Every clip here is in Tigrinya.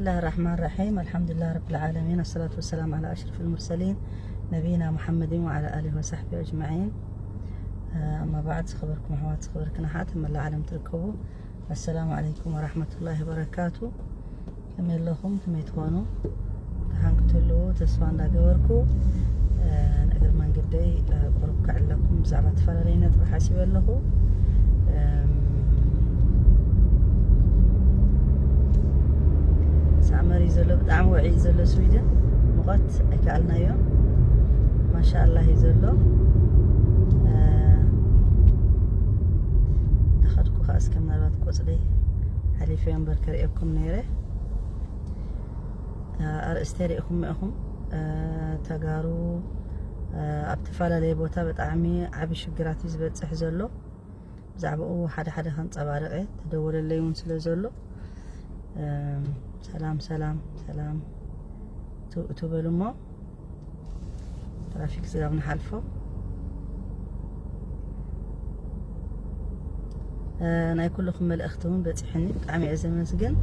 ብስምላህ ራሕማን ራሒም፣ ኣልሓምዱሊላህ ረብል ዓለሚን፣ ኣሰላቱ ወሰላም ዓላ ኣሽረፊል ሙርሰሊን ነቢይና ሙሓመድን ወዓላ ኣሊሂ ወሳሕቢሂ ኣጅማዒን። ኣማ ባዕድ፣ ዝኸበርኩም ኣሕዋት፣ ዝኸበርክን ኣሓት ኣብ መላእ ዓለም ትርከቡ፣ ኣሰላሙ ዓለይኩም ወራሕመቱላሂ ወበረካቱ። ከመይ ኣለኹም? ከመይ ትኾኑ? ደሓን ክትህልዉ ተስፋ እንዳገበርኩ፣ እግሪ መንገደይ ቁሩብ ከዕልለኩም ብዛዕባ ዝተፈላለዩ ነጥቢ ሓሲበ ኣለኹ። ሳመር እዩ ዘሎ፣ ብጣዕሚ ውዑይ እዩ ዘሎ ስዊድን፣ ሙቐት ኣይከኣልናዮ። ማሻኣላህ እዩ ዘሎ። እናኸድኩ ከዓ እስከ ምናልባት ቆፅሊ ሓሊፈዮ እምበር ከርእየኩም ነይረ። ኣርእስተ ርኢኹም ኢኹም። ተጋሩ ኣብ ተፈላለየ ቦታ ብጣዕሚ ዓቢ ሽግራት እዩ ዝበፅሕ ዘሎ። ብዛዕባኡ ሓደ ሓደ ከንፀባርቐ ተደወለለይ እውን ስለ ዘሎ፣ ሰላም ሰላም ሰላም ትበሉ እሞ ትራፊክ ስጋብ ንሓልፎ። ናይ ኩልኹም መልእኽቲ እውን በፂሕኒ፣ ብጣዕሚ እየ ዘመስግን።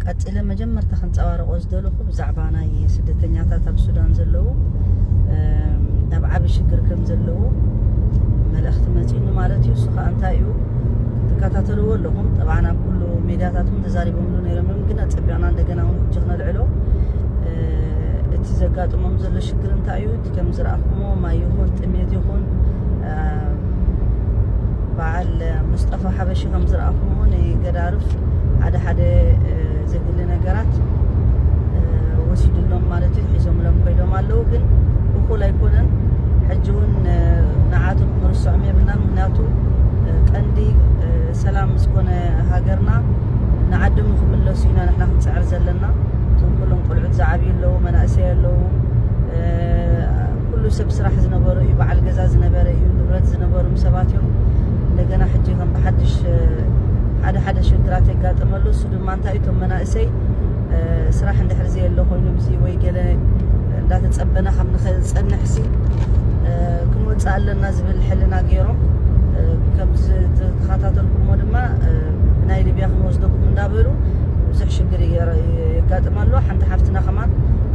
ቀፂለ መጀመርታ ከንፀባርቆ ዝደለኹ ብዛዕባ ናይ ስደተኛታት ኣብ ሱዳን ዘለዉ ኣብ ዓቢ ሽግር ከም ዘለዉ መልእኽቲ መፂኡኒ ማለት እዩ። እሱ ከዓ እንታይ እዩ? ትከታተልዎ ኣለኹም። ጠብዓን ኣብ ኩሉ ሜድያታት እውን ተዛሪቦምሉ ነይሮም እዮም፣ ግን ኣፀቢቕና እንደገና እውን ሕጂ ክነልዕሎ። እቲ ዘጋጥሞም ዘሎ ሽግር እንታይ እዩ? እቲ ከም ዝረኣኹሞ ማይ ይኹን ጥሜት ይኹን፣ በዓል ሙስጠፋ ሓበሺ ከም ዝረኣኹሞ ንገዳርፍ ሓደ ሓደ ዘድሊ ነገራት ወሲድሎም ማለት እዩ፣ ሒዞምሎም ኮይዶም ኣለዉ። ግን እኹል ኣይኮነን። ሕጂ እውን ንዓቶም ክንርስዖም የብልናን። ምክንያቱ ቀንዲ ሰላም ምስኮነ ሃገርና ንዓዶም ንክምለሱ ኢና ንሕና ክንፅዕር ዘለና። እዞም ኩሎም ቆልዑት ዝዓብዩ ኣለዉ፣ መናእሰይ ኣለዉ። ኩሉ ሰብ ስራሕ ዝነበሮ እዩ፣ በዓል ገዛ ዝነበረ እዩ፣ ንብረት ዝነበሮም ሰባት እዮም። እንደገና ሕጂ ከም ብሓድሽ ሓደ ሓደ ሽግራት የጋጥመሉ። እሱ ድማ እንታይ እቶም መናእሰይ ስራሕ እንድሕር ዘየሎ ኮይኖም ሲ ወይ ገለ እንዳተፀበና ከም ንኸፀንሕ ሲ ክንወፅእ ኣለና ዝብል ሕልና ገይሮም ከም ዝተኸታተልኩሞ ድማ ናይ ሊብያ ክንወስደኩም እንዳበሉ ብዙሕ ሽግር የጋጥም ኣሎ። ሓንቲ ሓፍትና ከማን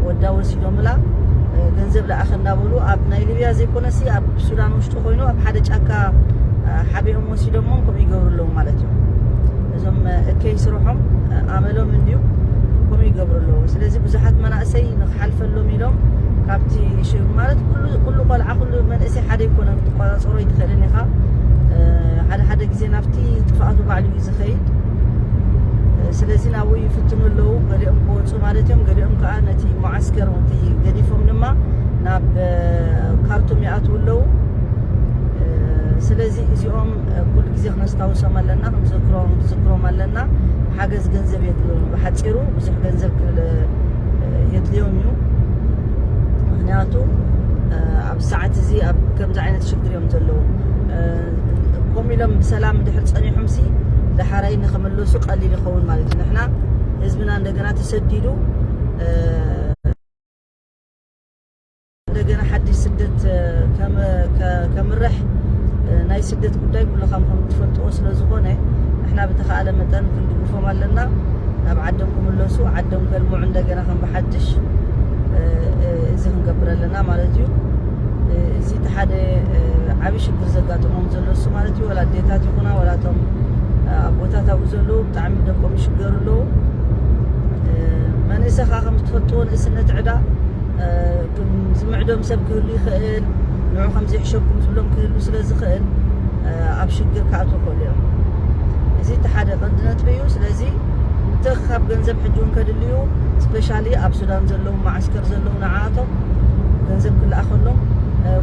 ወዳ ወሲዶምላ ገንዘብ ለኣኸ እንዳበሉ ኣብ ናይ ሊብያ ዘይኮነሲ ኣብ ሱዳን ውሽጢ ኮይኑ ኣብ ሓደ ጫካ ሓቢኦም ወሲዶሞም ከምኡ ይገብሩ ኣለዉ ማለት እዩ። እዞም እከይ ስርሖም ኣመሎም እንድዩ ከምኡ ይገብሩ ኣለዉ። ስለዚ ብዙሓት መናእሰይ ንክሓልፈሎም ኢሎም ካብቲ ማለት ኩሉ ቆልዓ ኩሉ መንእሰይ ሓደ ይኮነ ክትቆፃፀሮ ይትኽእልን ኢኻ። ሓደ ሓደ ግዜ ናብቲ ጥፍኣቱ ባዕሉ እዩ ዝኸይድ። ስለዚ ናብኡ ይፍትኑ ኣለዉ። ገሊኦም ክወፁ ማለት እዮም፣ ገሊኦም ከዓ ነቲ መዓስከር እቲ ገዲፎም ድማ ናብ ካርቱም ይኣትዉ ኣለዉ። ስለዚ እዚኦም ኩሉ ግዜ ክነስታውሶም ኣለና፣ ክንዝክሮም ኣለና። ሓገዝ ገንዘብ የድልዮም፣ ብሓፂሩ ብዙሕ ገንዘብ የድልዮም እዩ። ምክንያቱ ኣብ ሰዓት እዚ ኣብ ከምዚ ዓይነት ሽግር እዮም ዘለዉ። ከምኡ ኢሎም ብሰላም ድሕር ፀኒሖም ሲ ዳሓራይ ንክምለሱ ቀሊል ይኸውን ማለት እዩ። ንሕና ህዝብና እንደገና ተሰዲዱ እንደገና ሓድሽ ስደት ከምርሕ ናይ ስደት ጉዳይ ኩልኻም ከም ትፈልጥዎ ስለ ዝኾነ ንሕና ብተኻእለ መጠን ክንድግፎም ኣለና። ናብ ዓዶም ክምለሱ ዓዶም ከልምዑ እንደገና ከም ብሓድሽ እዚ ክንገብር ኣለና ማለት እዩ። እዚ እቲ ሓደ ዓብዪ ሽግር ዘጋጥሞም ዘሎ እሱ ማለት እዩ። ወላ ኣዴታት ይኹና ወላ እቶም ኣቦታት ኣብኡ ዘለዉ ብጣዕሚ ደቆም ይሽገሩ ኣለዉ። መንእሰኻ ከም ትፈልጥዎ ንእስነት ዕዳ ዝምዕዶም ሰብ ክህሉ ይኽእል፣ ንዑ ከም ዘይሕሸኩም ዝብሎም ክህሉ ስለ ዝኽእል ኣብ ሽግር ክኣትዉ ይኽእሉ እዮም። እዚ እቲ ሓደ ቀንዲ ነጥቢ እዩ። ስለዚ ምትእኽኻብ ገንዘብ ሕጂ እውን ከድልዩ ስፔሻሊ ኣብ ሱዳን ዘለዉ መዓስከር ዘለዉ ንዓኣቶም ገንዘብ ክለኣኸሎም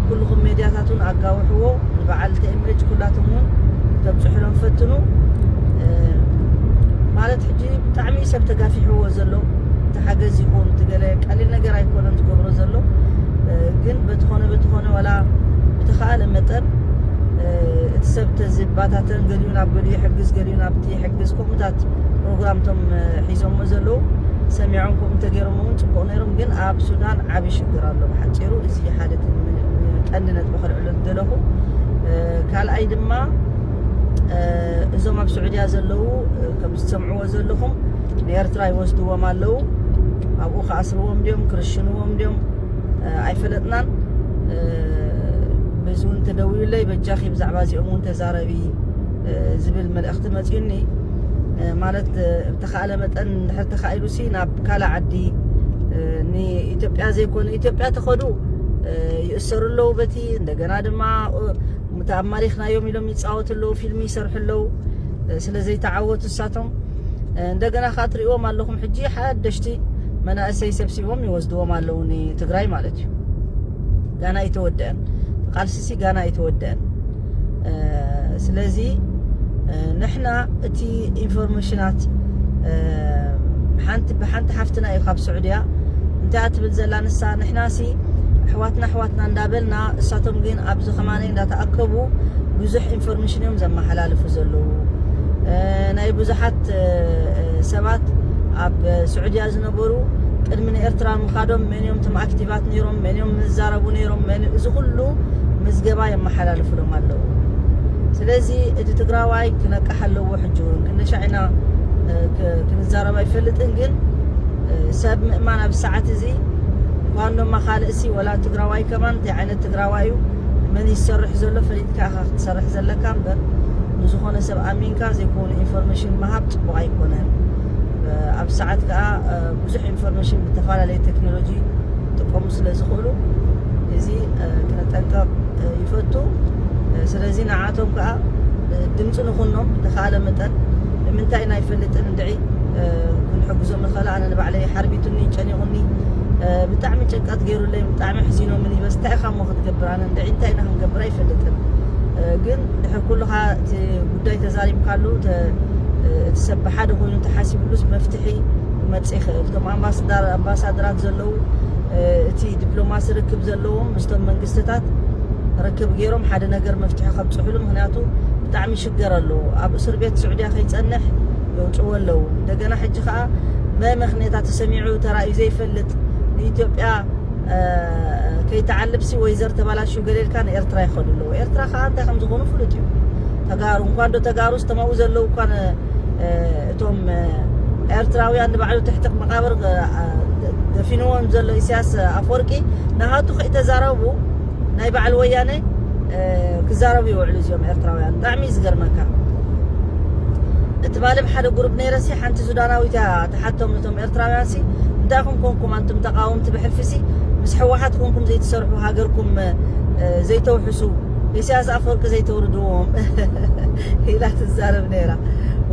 ኩልኹም ሜድያታት እውን ኣጋውሕዎ። ንበዓል ቲ ኤም ኤች ኩላቶም እውን ተብፅሑሎም ፈትኑ። ማለት ሕጂ ብጣዕሚ ሰብ ተጋፊሕዎ ዘሎ እቲ ሓገዝ ይኹን እቲ ገለ ቀሊል ነገር ኣይኮነን ዝገብሮ ዘሎ። ግን በትኾነ በትኾነ ዋላ ብተኻእለ መጠን እቲ ሰብ ተዝባታተን ገሊኡ ናብ ገሊኡ ይሕግዝ ገሊኡ ናብቲ ይሕግዝ ከምኡታት ፕሮግራም ቶም ሒዞሞ ዘለዉ ሰሚዖም ከምኡ እንተገይሮም እውን ፅቡቕ ነይሮም። ግን ኣብ ሱዳን ዓብዪ ሽግር ኣሎ። ብሓፂሩ እዚ ሓደ ቀንዲ ነጥቢ ከልዕሎ ዝደለኹ። ካልኣይ ድማ እዞም ኣብ ስዑድያ ዘለዉ ከም ዝሰምዕዎ ዘለኹም ንኤርትራ ይወስድዎም ኣለዉ። ኣብኡ ክኣስርዎም ድዮም ክርሽንዎም ድዮም ኣይፈለጥናን። በዚ እውን ተደዊሉለይ በጃኺ ብዛዕባ እዚኦም እውን ተዛረቢ ዝብል መልእኽቲ መፂኡኒ። ማለት ብተኻእለ መጠን እንድሕር ተኻኢሉ ሲ ናብ ካልእ ዓዲ ንኢትዮጵያ ዘይኮነ ኢትዮጵያ ተኸዱ ይእሰሩ ኣለዉ። በቲ እንደገና ድማ ተኣማሪኽናዮም ኢሎም ይፃወቱ ኣለዉ፣ ፊልም ይሰርሑ ኣለዉ። ስለ ዘይተዓወቱ እሳቶም እንደገና ከዓ ትሪእዎም ኣለኹም። ሕጂ ሓደሽቲ መናእሰይ ሰብሲቦም ይወስድዎም ኣለዉ ንትግራይ ማለት እዩ። ጋና ኣይተወደአን፣ ቃልሲሲ ጋና ኣይተወደአን። ስለዚ ንሕና እቲ ኢንፎርሜሽናት ሓንቲ ብሓንቲ ሓፍትና እዩ ካብ ስዑድያ እንታይ ትብል ዘላ ንሳ፣ ንሕናሲ ኣሕዋትና ኣሕዋትና እንዳበልና እሳቶም ግን ኣብዚ ከማነይ እንዳተኣከቡ ብዙሕ ኢንፎርሜሽን እዮም ዘመሓላልፉ ዘለዉ። ናይ ብዙሓት ሰባት ኣብ ስዑድያ ዝነበሩ ቅድሚ ንኤርትራ ምኻዶም መን እዮም እቶም ኣክቲቫት ነይሮም፣ መን እዮም ዝዛረቡ ነይሮም፣ መን፣ እዚ ኩሉ ምዝገባ የመሓላልፉሎም ኣለዉ። ስለዚ እቲ ትግራዋይ ክነቅሕ ኣለዎ። ሕጂ እውን ክንደሻዕ ኢና ክንዛረብ ኣይፈልጥን፣ ግን ሰብ ምእማን ኣብ ሰዓት እዚ ኳንዶማ ካልእሲ ወላ ትግራዋይ ከማን እንታይ ዓይነት ትግራዋይ እዩ መን ይሰርሕ ዘሎ ፈሊጥካ ኢኻ ክትሰርሕ ዘለካ እምበር ንዝኾነ ሰብ ኣሚንካ ዘይኮኑ ኢንፎርሜሽን ምሃብ ፅቡቕ ኣይኮነን። ኣብ ሰዓት ከዓ ብዙሕ ኢንፎርሜሽን ብተፈላለየ ቴክኖሎጂ ጥቀሙ ስለ ዝኽእሉ እዚ ክነጠንቀቕ ይፈቱ። ስለዚ ንዓቶም ከዓ ድምፂ ንኹኖም ብተኻለ መጠን ንምንታይ ናይ ፈልጥን እንድዒ ክንሕግዞም ንኽእል። ኣነ ንባዕለይ ሓርቢቱኒ ጨኒቑኒ ብጣዕሚ ጭንቀት ገይሩለይ ብጣዕሚ ሕዚኖምኒ በስ እንታይ ኢኻ እሞ ክትገብር ኣነ እንድዒ እንታይ ኢና ክንገብር ኣይፈልጥን። ግን ድሕር ኩሉኻ እቲ ጉዳይ ተዛሪብካሉ እቲ ሰብ ብሓደ ኮይኑ ተሓሲብሉስ መፍትሒ ክመፅእ ይኽእል። እቶም ኣምባሳደራት ዘለዉ እቲ ዲፕሎማሲ ርክብ ዘለዎም ምስቶም መንግስትታት ርክብ ገይሮም ሓደ ነገር መፍትሒ ከብፅሕሉ። ምክንያቱ ብጣዕሚ ሽገር ኣለዎ ኣብ እስር ቤት ስዑድያ ከይፀንሕ የውፅዎ ኣለዉ። እንደገና ሕጂ ከዓ መመክንያታት ተሰሚዑ ተራእዩ ዘይፈልጥ ንኢትዮጵያ ከይተዓልብሲ ወይ ዘር ተባላሹ ገሌልካ ንኤርትራ ይኸዱ ኣለዉ። ኤርትራ ከዓ እንታይ ከም ዝኾኑ ፍሉጥ እዩ። ተጋሩ እንኳን ዶ ተጋሩ ዝተማኡ ዘለዉ እኳ እቶም ኤርትራውያን ንባዕሉ ትሕቲ መቃብር ገፊንዎም ዘሎ ኢሳያስ ኣፈወርቂ ንሃቱ ከይተዛረቡ ናይ በዓል ወያነ ክዛረቡ ይውዕሉ እዚኦም ኤርትራውያን። ብጣዕሚ እዩ ዝገርመካ። እቲ ማለም ሓደ ጉሩብ ነይረሲ ሓንቲ ሱዳናዊት እያ ትሓቶም ነቶም ኤርትራውያን ሲ እንታይ ኹም ኮንኩም ኣንቱም ተቃወምቲ ብሕልፊ ሲ ምስ ሕወሓት ኮንኩም ዘይትሰርሑ ሃገርኩም ዘይተውሕሱ ኢሳያስ ኣፈወርቂ ዘይተውርድዎም ኢላ ትዛረብ ነይራ።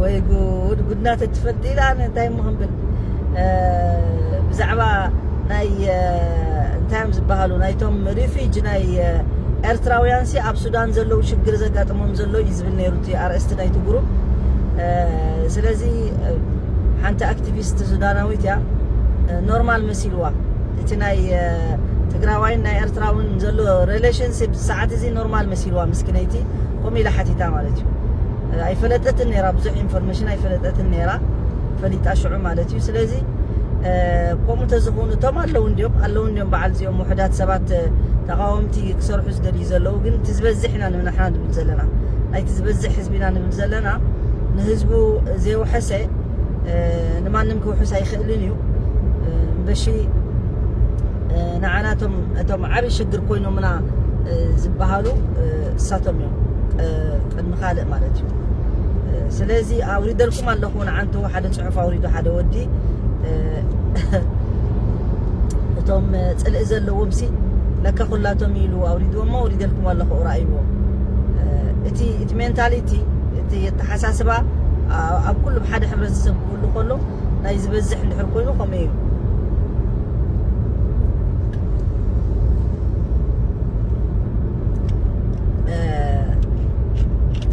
ወይ ጉድ ጉድና ተትፈልጥ ኢላ እንታይ እሞ ክንብል ብዛዕባ ናይ እንታይ እዮም ዝበሃሉ ናይቶም ሪፊጅ ናይ ኤርትራውያን ሲ ኣብ ሱዳን ዘለዉ ሽግር ዘጋጥሞም ዘሎ እዩ ዝብል ነይሩ እቲ ኣርእስቲ ናይቲ ጉሩብ። ስለዚ ሓንቲ ኣክቲቪስት ሱዳናዊት እያ ኖርማል መሲልዋ እቲ ናይ ትግራዋይን ናይ ኤርትራውን ዘሎ ሪሌሽንሽፕ ሰዓት እዚ ኖርማል መሲልዋ ምስኪነይቲ ከምኡ ኢላ ሓቲታ ማለት እዩ። ኣይፈለጠትን ነይራ ብዙሕ ኢንፎርሜሽን ኣይፈለጠትን ነይራ ፈሊጣ ሽዑ ማለት እዩ። ስለዚ ከምኡ ተዝኾኑ እቶም ኣለዉ እንዲዮም ኣለዉ እንዲዮም በዓል እዚኦም ውሕዳት ሰባት ተቃወምቲ ክሰርሑ ዝደልዩ ዘለዉ ግን እቲ ዝበዝሕ ኢና ንብንሕና ንብል ዘለና ናይቲ ዝበዝሕ ህዝቢ ኢና ንብል ዘለና ንህዝቡ ዘይውሐሰ ንማንም ክውሕስ ኣይኽእልን እዩ። እምበሺ ንዓናቶም እቶም ዓብዪ ሽግር ኮይኖምና ዝበሃሉ እሳቶም እዮም ቅድሚ ካልእ ማለት እዩ። ስለዚ ኣውሪደልኩም ኣለኹ ንዓንቱ ሓደ ፅሑፍ ኣውሪዱ ሓደ ወዲ እቶም ፅልኢ ዘለዎም ሲ ለካ ኩላቶም ኢሉ ኣውሪድዎም ኣውሪደልኩም ኣለኹ ራእይዎም እቲ እቲ ሜንታሊቲ እቲ የተሓሳስባ ኣብ ኩሉ ሓደ ሕብረተሰብ ክህሉ ከሎ ናይ ዝበዝሕ እንድሕር ኮይኑ ከምኡ እዩ።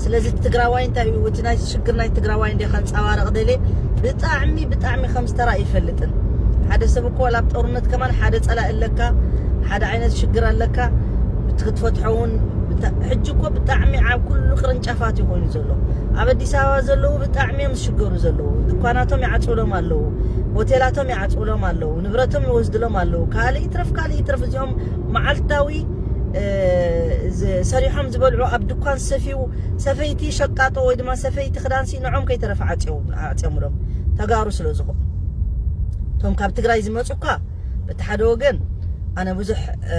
ስለዚ ትግራዋይ እንታይ እዩ እቲ ናይ ሽግር ናይ ትግራዋይ እንደ ከንፀባረቕ ደልየ ብጣዕሚ ብጣዕሚ ከም ዝተራ ይፈልጥን ሓደ ሰብ እኮ ላብ ጦርነት ከማን ሓደ ፀላኢ ኣለካ ሓደ ዓይነት ሽግር ኣለካ ክትፈትሖ እውን ሕጂ እኮ ብጣዕሚ ኣብ ኩሉ ቅርንጫፋት እዩ ኮይኑ ዘሎ ኣብ ኣዲስ ኣበባ ዘለዉ ብጣዕሚ እዮም ዝሽገሩ ዘለዉ ድኳናቶም ይዓፅሎም ኣለዉ ሆቴላቶም ይዓፅሎም ኣለዉ ንብረቶም ይወስድሎም ኣለዉ ካልእ ይትረፍ ካልእ ይትረፍ እዚኦም መዓልታዊ እ፣ ዝ-፣ ሰሪሖም ዝበልዑ ኣብ ድኳን ሰፊው፣ ሰፈይቲ ሸቃጦ ወይ ድማ ሰፈይቲ ክዳንሲ ንዖም ከይተረፈ ዓጽዮም-፣ ዓጽዮምሎም ተጋሩ ስለ ዝኾኑ። እቶም ካብ ትግራይ ዝመጹ እኳ በቲ ሓደ ወገን ኣነ ብዙሕ፣ እ፣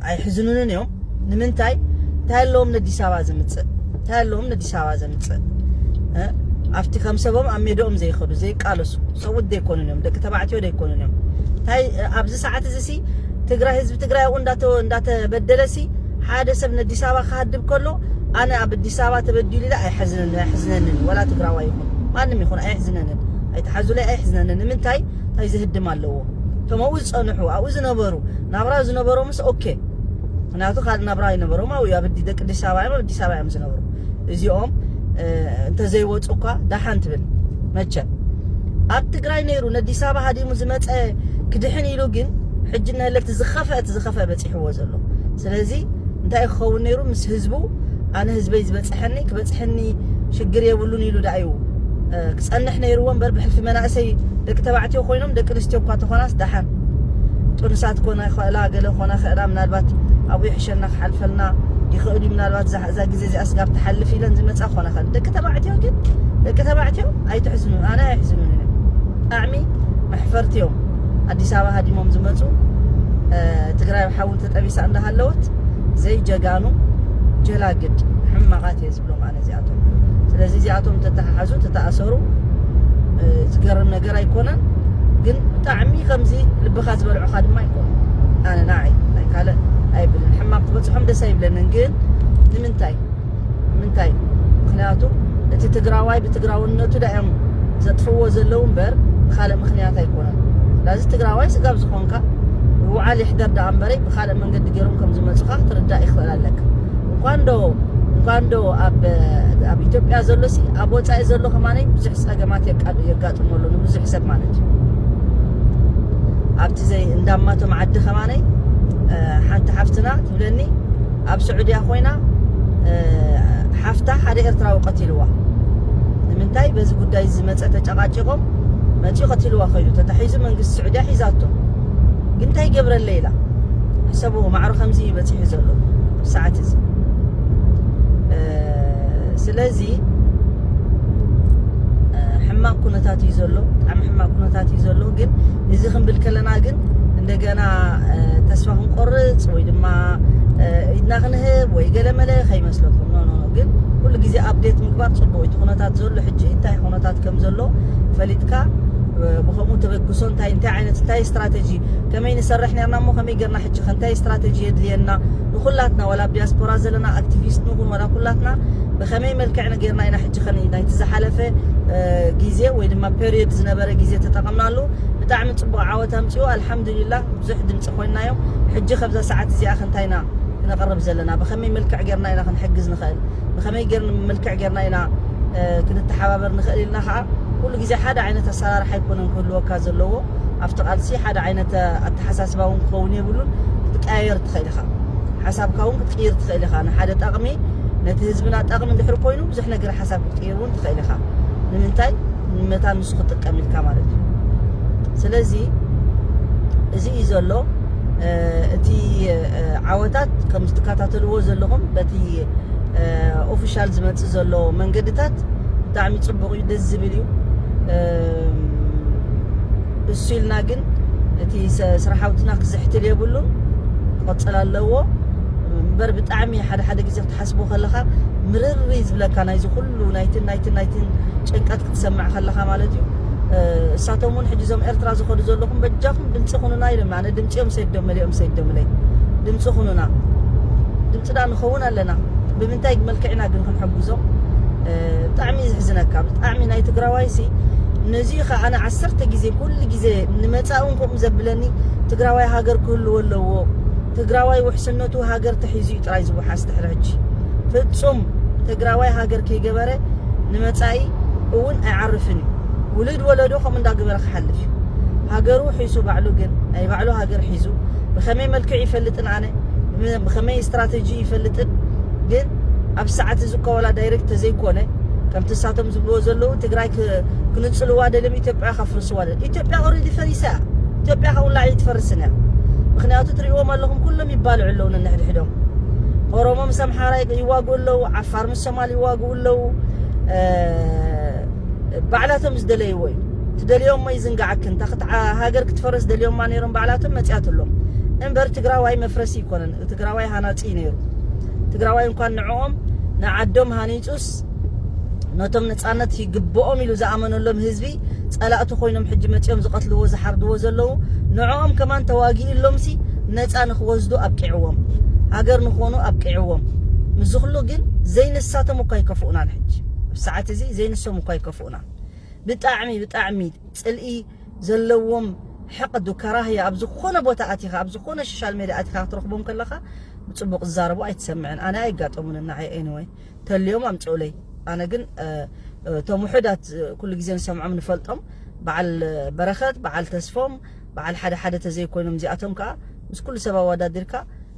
ኣይሕዝኑንን እዮም። ንምንታይ? እንታይ ኣለዎም ነዲስ ኣበባ ዘምጽእ? እንታይ ኣለዎም ነዲስ ኣበባ ዘምጽእ? እ? ኣብቲ ከም ሰቦም ኣብ ሜዳኦም ዘይኸዱ፣ ዘይቃለሱ፣ ሰብኡት ዘይኮኑን እዮም፣ ደቂ ተባዕትዮ ዘይኮኑን እዮም። እንታይ፣ እ፣ ኣብዚ ሰዓት እዚ ሲ ትግራይ፣ ህዝቢ ትግራይ ኣብኡ እንዳተ-፣ እንዳተበደለ ሲ ሓደ ሰብ ነዲስ ኣበባ ክሃድብ ከሎ ኣነ ኣብ ኣዲስ ኣበባ ተበዲሉ ኢለ ኣይሐዝነን-፣ ኣይሕዝነንን። ወላ ትግራዋይ ይኹን ማንም ይኹን ኣይሕዝነንን። ኣይተሓዙለይ ኣይሕዝነንን። ንምንታይ? እንታይ ዝህድም ኣለዎ? እቶም ኣብኡ ዝጸንሑ፣ ኣብኡ ዝነበሩ፣ ናብራ ዝነበሮምስ ኦኬ። ምክንያቱ ካልእ ናብራ ኣይነበሮም። ኣብኡ ኣብ ኣዲ-፣ ደቂ ኣዲስ ኣበባ እዮም፣ ኣብ ኣዲስ ኣበባ እዮም ዝነብሩ። እዚኦም፣ እ፣ እንተዘይወጹ እኳ ደሓን ትብል። መቸም ኣብ ትግራይ ነይሩ ነዲስ ኣበባ ሃዲሙ ዝመጸ ክድሕን ኢሉ ግን ሕጂ እናሃለ እቲ ዝኸፍአ፣ እቲ ዝኸፍአ በጺሕዎ ዘሎ። ስለዚ እንታይ ክኸውን ነይሩ? ምስ ህዝቡ፣ ኣነ ህዝበይ ዝበጽሐኒ፣ ክበጽሐኒ ሽግር የብሉን ኢሉ ደኣ እዩ፣ እ፣ ክጸንሕ ነይርዎ እምበር፣ ብሕልፊ መናእሰይ ደቂ ተባዕትዮ ኮይኖም ደቂ ኣንስትዮ እኳ ተኾናስ ደሓን ጥኑሳት ኮና ይኽእላ፣ ገለ ኮና ይኽእላ፣ ምናልባት ኣብኡ ይሕሸና ክሓልፈልና ይኽእል እዩ፣ ምናልባት እዛ፣ እዛ ግዜ እዚኣ ስጋብ ትሓልፍ ኢለን ዝመጻ ኮና ይኽእል። ደቂ ተባዕትዮ ግን፣ ደቂ ተባዕትዮ ኣይትሕዝኑ፣ ኣነ ኣይሕዝኑን እዮም። ብጣዕሚ መሕፈርቲ እዮም። ኣዲስ ኣበባ ሃዲሞም ዝመጹ፣ እ፣ ትግራይ ብሓዊ ተጠቢሳ እንዳሃለወት ዘይጀጋኑ ጀላግድ ሕማቓት እየ ዝብሎም ኣነ እዚኣቶም። ስለዚ እዚኣቶም ተተሓሓዙ፣ ተተኣሰሩ፣ እ፣ ዝገርም ነገር ኣይኮነን። ግን ብጣዕሚ ከምዚ ልብኻ ዝበልዑኻ ድማ ኣይኮኑ። ኣነ ንዓይ ናይ ካልእ ኣይብልን። ሕማቕ ክበጽሖም ደስ ኣይብለንን። ግን ንምንታይ? ንምንታይ? ምክንያቱ እቲ ትግራዋይ ብትግራውነቱ ዳ እዮም ዘጥፍዎ ዘለዉ እምበር ብኻልእ ምክንያት ኣይኮነን። ስለዚ ትግራዋይ ስጋብ ዝኾንካ ውዓል ይሕደር ደኣ እምበረይ ብኻልእ መንገዲ ገይሮም ከም ዝመጹኻ ክትርዳእ ይኽእል ኣለካ። እንኳን ዶ፣ እንኳን ዶ ኣብ፣ ኣብ ኢትዮጵያ ዘሎ ሲ ኣብ ወጻኢ ዘሎ ከማነይ ብዙሕ ጸገማት የቃ-፣ የጋጥሞ ኣሎ ንብዙሕ ሰብ ማለት እዩ። ኣብቲ ዘይ እንዳማቶም ዓዲ ከማነይ፣ እ፣ ሓንቲ ሓፍትና ትብለኒ ኣብ ስዑድያ ኮይና፣ እ፣ ሓፍታ ሓደ ኤርትራዊ ቀቲልዋ። ንምንታይ? በዚ ጉዳይ ዝመጸ ተጨቃጭቆም መጺኡ ቀቲልዋ ከይዱ ተታሒዙ መንግስቲ ስዑድያ ሒዛቶ። ግን እንታይ ይገብረለይ ኢላ። ሕሰቡ ማዕሮ ከምዚ እዩ በጺሑ ዘሎ ሰዓት እዚ። እ፣ ስለዚ፣ እ፣ ሕማቕ ኩነታት እዩ ዘሎ፣ ብጣዕሚ ሕማቕ ኩነታት እዩ ዘሎ። ግን እዚ ክንብል ከለና ግን እንደገና፣ እ፣ ተስፋ ክንቆርጽ ወይ ድማ፣ እ፣ ኢድና ክንህብ ወይ ገለ መለ ከይመስለኩም። ኖ፣ ኖ፣ ኖ። ግን ኩሉ ግዜ ኣፕዴት ምግባር ጽቡቕ እዩ። እቲ ኩነታት ዘሎ ሕጂ እንታይ ኩነታት ከም ዘሎ ፈሊጥካ፣ እ፣ ብኸምኡ ተበግሶ እንታይ፣ እንታይ ዓይነት፣ እንታይ ስትራተጂ፣ ከመይ ንሰርሕ ነርና እሞ ከመይ ጌርና ሕጂ ከ እንታይ ስትራተጂ የድልየና? ንኹላትና፣ ዋላ ኣብ ዲያስፖራ ዘለና ኣክቲቪስት ንኹን፣ ዋላ ኩላትና ብኸመይ መልክዕ ጌርና ኢና ሕጂ ከ ናይቲ ዝሓለፈ፣ እ፣ ግዜ ወይ ድማ ፔሪዮድ ዝነበረ ግዜ ተጠቐምናሉ? ብጣዕሚ ጽቡቕ ዓወት ኣምጺኡ፣ ኣልሓምዱሊላህ ብዙሕ ድምጺ ኮይንናዮም። ሕጂ ከብዛ ሰዓት እዚኣ ከ እንታይ ኢና ክነቕርብ ዘለና? ብኸመይ መልክዕ ጌርና ኢና ክንሕግዝ ንኽእል? ብኸመይ ጌር-፣ መልክዕ ጌርና ኢና፣ እ፣ ክንተሓባበር ንኽእል ኢልና ኸዓ ኩሉ ግዜ ሓደ ዓይነት ኣሰራርሓ ኣይኮነን ክህልወካ ዘለዎ። ኣብቲ ቃልሲ ሓደ ዓይነት ኣተሓሳስባ እውን ክኸውን የብሉን። ክትቀያየር ትኽእል ኢኻ። ሓሳብካ እውን ክትቅይር ትኽእል ኢኻ። ንሓደ ጠቕሚ፣ ነቲ ህዝብና ጠቕሚ እንድሕር ኮይኑ ብዙሕ ነገር ሓሳብ ክትቅይር እውን ትኽእል ኢኻ። ንምንታይ? ንመታን ንሱ ክጥቀም ኢልካ ማለት እዩ። ስለዚ እዚ እዩ ዘሎ። እ፣ እቲ፣ እ፣ ዓወታት ከም ዝትከታተልዎ ዘለኹም በቲ፣ እ፣ ኦፊሻል ዝመጽእ ዘሎ መንገድታት ብጣዕሚ ጽቡቕ እዩ፣ ደስ ዝብል እዩ። እም፣ እሱ ኢልና ግን እቲ ሰ-፣ ስራሓውትና ክዝሕትል የብሉን፣ ክቕጽል ኣለዎ። እምበር ብጣዕሚ ሓደ ሓደ ግዜ ክትሓስቦ ከለኻ ምርር እዩ ዝብለካ፣ ናይዚ ኩሉ ናይትን ናይትን ናይትን ጭንቀት ክትሰምዕ ከለኻ ማለት እዩ። እ፣ እሳቶም እውን ሕጂ እዞም ኤርትራ ዝኸዱ ዘለኹም በጃኹም ድምፂ ኩኑና ኢሎም፣ ኣነ ድምፂኦም ሰይዶም መሊኦም ሰይዶምለይ ድምፂ ኩኑና። ድምፂ ዳ ንኸውን ኣለና። ብምንታይ መልክዕና ግን ክንሕግዞ? እ፣ ብጣዕሚ እዩ ዘሕዝነካ። ብጣዕሚ ናይ ትግራዋይ ሲ ነዚ ኸዓ ኣነ ዓሰርተ ግዜ ኩሉ ግዜ ንመጻእውን ከምኡ ዘብለኒ ትግራዋይ ሃገር ክህልዎ ኣለዎ። ትግራዋይ ውሕስነቱ ሃገር ተሒዙ እዩ ጥራይ ዝወሓስ ድሕሪ ሕጂ። ፍጹም ትግራዋይ ሃገር ከይገበረ ንመጻኢ እውን ኣይዓርፍን እዩ። ውሉድ ወለዶ ከምኡ እንዳገበረ ክሓልፍ እዩ። ሃገሩ ሒሱ ባዕሉ ግን ናይ ባዕሉ ሃገር ሒዙ ብኸመይ መልክዕ ይፈልጥን ኣነ ብኸመይ ስትራተጂ ይፈልጥን ግን ኣብ ሰዓት እዚ እኮ ዋላ ዳይሬክት ተዘይኮነ ከምቲ እሳቶም ዝብልዎ ዘለዉ ትግራይ ክ-፣ ክንጽልዋ ደልዮም ኢትዮጵያ ከፍርስዋ ደል-፣ ኢትዮጵያ ኦልሬዲ ፈሪሳ እያ። ኢትዮጵያ ከውላዕ ትፈርስን እያ። ምክንያቱ ትሪእዎም ኣለኹም ኩሎም ይባልዑ ኣለዉ ነንሕድሕዶም። ኦሮሞ ምስ ኣምሓራ ይዋግኡ ኣለዉ፣ ዓፋር ምስ ሶማል ይዋግኡ ኣለዉ። ባዕላቶም ዝደለይዎ እዩ። ትደልዮም ሞ ይዝንጋዓክን። እታ ሃገር ክትፈርስ ደልዮማ ነይሮም ባዕላቶም፣ መፅያትሎም። እምበር ትግራዋይ መፍረሲ ይኮነን፣ ትግራዋይ ሃናፂ ነይሩ። ትግራዋይ እንኳን ንዕኦም ንዓዶም ሃኒፁስ ነቶም ነፃነት ይግብኦም ኢሉ ዝኣመነሎም ህዝቢ ፀላእቲ ኮይኖም ሕጂ መፂኦም ዝቐትልዎ ዝሓርድዎ ዘለዉ ንዕኦም ከማን ተዋጊእሎም ሲ ነፃ ንክወስዱ ኣብቂዕዎም፣ ሃገር ንኾኑ ኣብቂዕዎም። ምስዚ ኩሉ ግን ዘይንሳቶም እኳ ኣይከፍኡናን። ሕጂ ኣብ ሰዓት እዚ ዘይንሶም እኳ ኣይከፍኡናን። ብጣዕሚ ብጣዕሚ ፅልኢ ዘለዎም ሕቕዱ ከራህያ ኣብ ዝኾነ ቦታ ኣቲኻ ኣብ ዝኾነ ሶሻል ሜድያ ኣቲኻ ክትረኽቦም ከለኻ ብፅቡቕ ዝዛረቡ ኣይትሰምዕን። ኣነ ኣይጋጠሙን እና ኤኒወይ ተልዮም ኣምፅኡለይ። ኣነ ግን እቶም ውሑዳት ኩሉ ግዜ ንሰምዖም ንፈልጦም በዓል በረኸት በዓል ተስፎም በዓል ሓደ ሓደ ተዘይኮይኖም እዚኣቶም ከዓ ምስ ኩሉ ሰብ ኣወዳዲርካ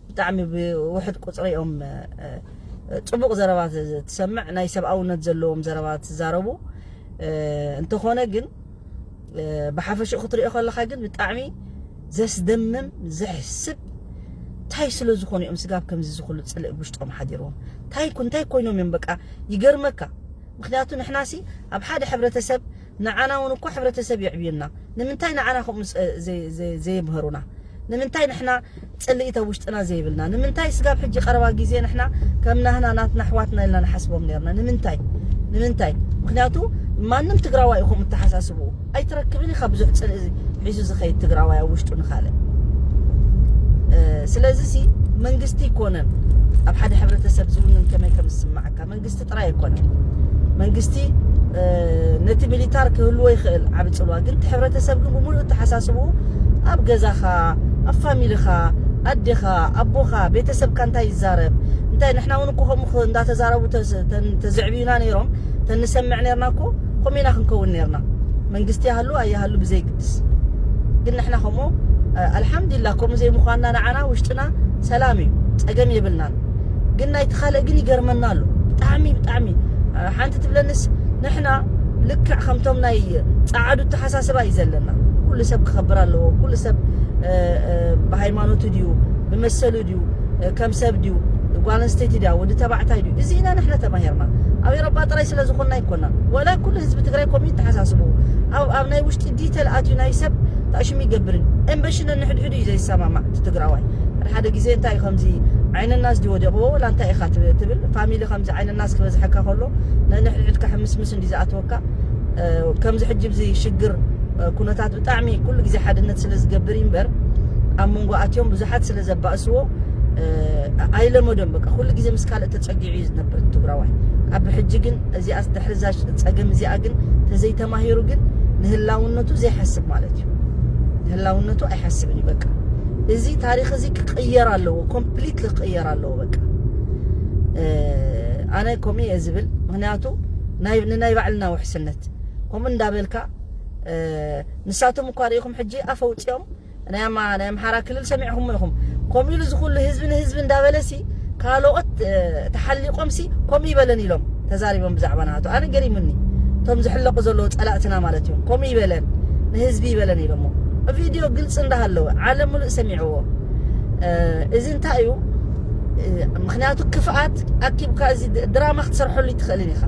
ብጣዕሚ ብውሕድ ቁፅሪ እዮም። ፅቡቕ ዘረባ ትሰምዕ ናይ ሰብኣውነት ዘለዎም ዘረባ ትዛረቡ። እንተኾነ ግን ብሓፈሽኡ ክትሪኦ ከለኻ ግን ብጣዕሚ ዘስደምም ዘሕስብ እንታይ ስለ ዝኾኑ እዮም ስጋብ ከምዚ ዝኹሉ ፅልእ ውሽጦም ሓዲርዎም እንታይ እንታይ ኮይኖም እዮም በቃ ይገርመካ። ምክንያቱ ንሕና ሲ ኣብ ሓደ ሕብረተሰብ ንዓና እውን እኮ ሕብረተሰብ የዕብዩና ንምንታይ ንዓና ከምኡ ዘይምህሩና ንምንታይ ንሕና ፅልኢት ኣብ ውሽጥና ዘይብልና ንምንታይ ስጋብ ሕጂ ቀረባ ግዜ ንሕና ከም ናህና ናትና ኣሕዋትና ኢልና ንሓስቦም ነርና ንምንታይ ንምንታይ ምክንያቱ ማንም ትግራዋይ ኢኹም እተሓሳስብኡ ኣይትረክብን ኢኻ ብዙሕ ፅልኢ ሒዙ ዝኸይድ ትግራዋይ ኣብ ውሽጡ ንኻልእ ስለዚ ሲ መንግስቲ ይኮነን ኣብ ሓደ ሕብረተሰብ ዝውንን ከመይ ከም ዝስማዓካ መንግስቲ ጥራይ ኣይኮነን መንግስቲ ነቲ ሚሊታር ክህልዎ ይኽእል ዓብ ፅልዋ ግን እቲ ሕብረተሰብ ግን ብምሉእ ተሓሳስብኡ ኣብ ገዛኻ ኣብ ፋሚልኻ ኣዴኻ ኣቦኻ ቤተሰብካ እንታይ ይዛረብ እንታይ ንሕና እውን እኮ ከምኡ እንዳተዛረቡ ተዘዕብዩና ነይሮም ተንሰምዕ ነርና እኮ ከምኡ ኢና ክንከውን ነርና መንግስቲ ያህሉ ኣያሃሉ ብዘይግድስ ግን ንሕና ከምኡ ኣልሓምዱሊላ ከምኡ ዘይምዃንና ንዓና ውሽጥና ሰላም እዩ ፀገም የብልናን ግን ናይቲ ካልእ ግን ይገርመና ኣሎ ብጣዕሚ ብጣዕሚ ሓንቲ ትብለንስ ንሕና ልክዕ ከምቶም ናይ ፀዓዱ ተሓሳስባ እዩ ዘለና ኩሉ ሰብ ክኸብር ኣለዎ ኩሉ ሰብ ብሃይማኖቱ ድዩ ብመሰሉ ድዩ ከም ሰብ ድዩ ጓል ኣንስተይቲ ድያ ወዲ ተባዕታይ ድዩ እዚ ኢና ንሕና ተማሂርና ኣብ ኤሮጳ ጥራይ ስለ ዝኾንና ኣይኮናን ወላ ኩሉ ህዝቢ ትግራይ ኮሚት ተሓሳስቡ ኣብ ኣብ ናይ ውሽጢ ዲተል ኣትዩ ናይ ሰብ ታሽሙ ይገብርን ኤምበሽነ ንሕድሕዱ እዩ ዘይሰማማዕ እቲ ትግራዋይ ሓደ ሓደ ግዜ እንታይ ከምዚ ዓይነናስ ድዩ ወዲቕዎ ወላ እንታይ ኢኻ ትብል ፋሚሊ ከምዚ ዓይነናስ ክበዝሐካ ከሎ ነንሕድሕድካ ሕምስምስ እንዲ ዝኣትወካ ከምዚ ሕጂ ብዚ ሽግር ኩነታት ብጣዕሚ ኩሉ ግዜ ሓድነት ስለ ዝገብር እዩ እምበር ኣብ መንጎ ኣትዮም ብዙሓት ስለ ዘባእስዎ ኣይለመዶም በቃ ኩሉ ግዜ ምስ ካልእ ተፀጊዑ እዩ ዝነብር ትግራዋይ ኣብ ሕጂ ግን እዚኣ ድሕሪ እዛ ፀገም እዚኣ ግን ተዘይተማሂሩ ግን ንህላውነቱ ዘይሓስብ ማለት እዩ ንህላውነቱ ኣይሓስብን እዩ በቃ እዚ ታሪክ እዚ ክቅየር ኣለዎ ኮምፕሊት ክቅየር ኣለዎ በቃ ኣነ ከምኡ እየ ዝብል ምክንያቱ ንናይ ባዕልና ውሕስነት ከምኡ እንዳበልካ ንሳቶም እኳ ርኢኹም ሕጂ ኣፈውፅኦም ናይ ኣማ ናይ ኣምሓራ ክልል ሰሚዕኹም ኢኹም ከምኡ ኢሉ ዝኩሉ ህዝቢ ንህዝቢ እንዳበለሲ ካልኦት ተሓሊቆምሲ ከምኡ ይበለን ኢሎም ተዛሪቦም ብዛዕባ ናቱ ኣነ ገሪሙኒ እቶም ዝሕለቁ ዘለዉ ፀላእትና ማለት እዮም ከምኡ ይበለን ንህዝቢ ይበለን ኢሎሞ ቪድዮ ግልፂ እንዳሃለወ ዓለም ሙሉእ ሰሚዕዎ እዚ እንታይ እዩ ምክንያቱ ክፍኣት ኣኪብካ እዚ ድራማ ክትሰርሐሉ ይትኽእልን ኢኻ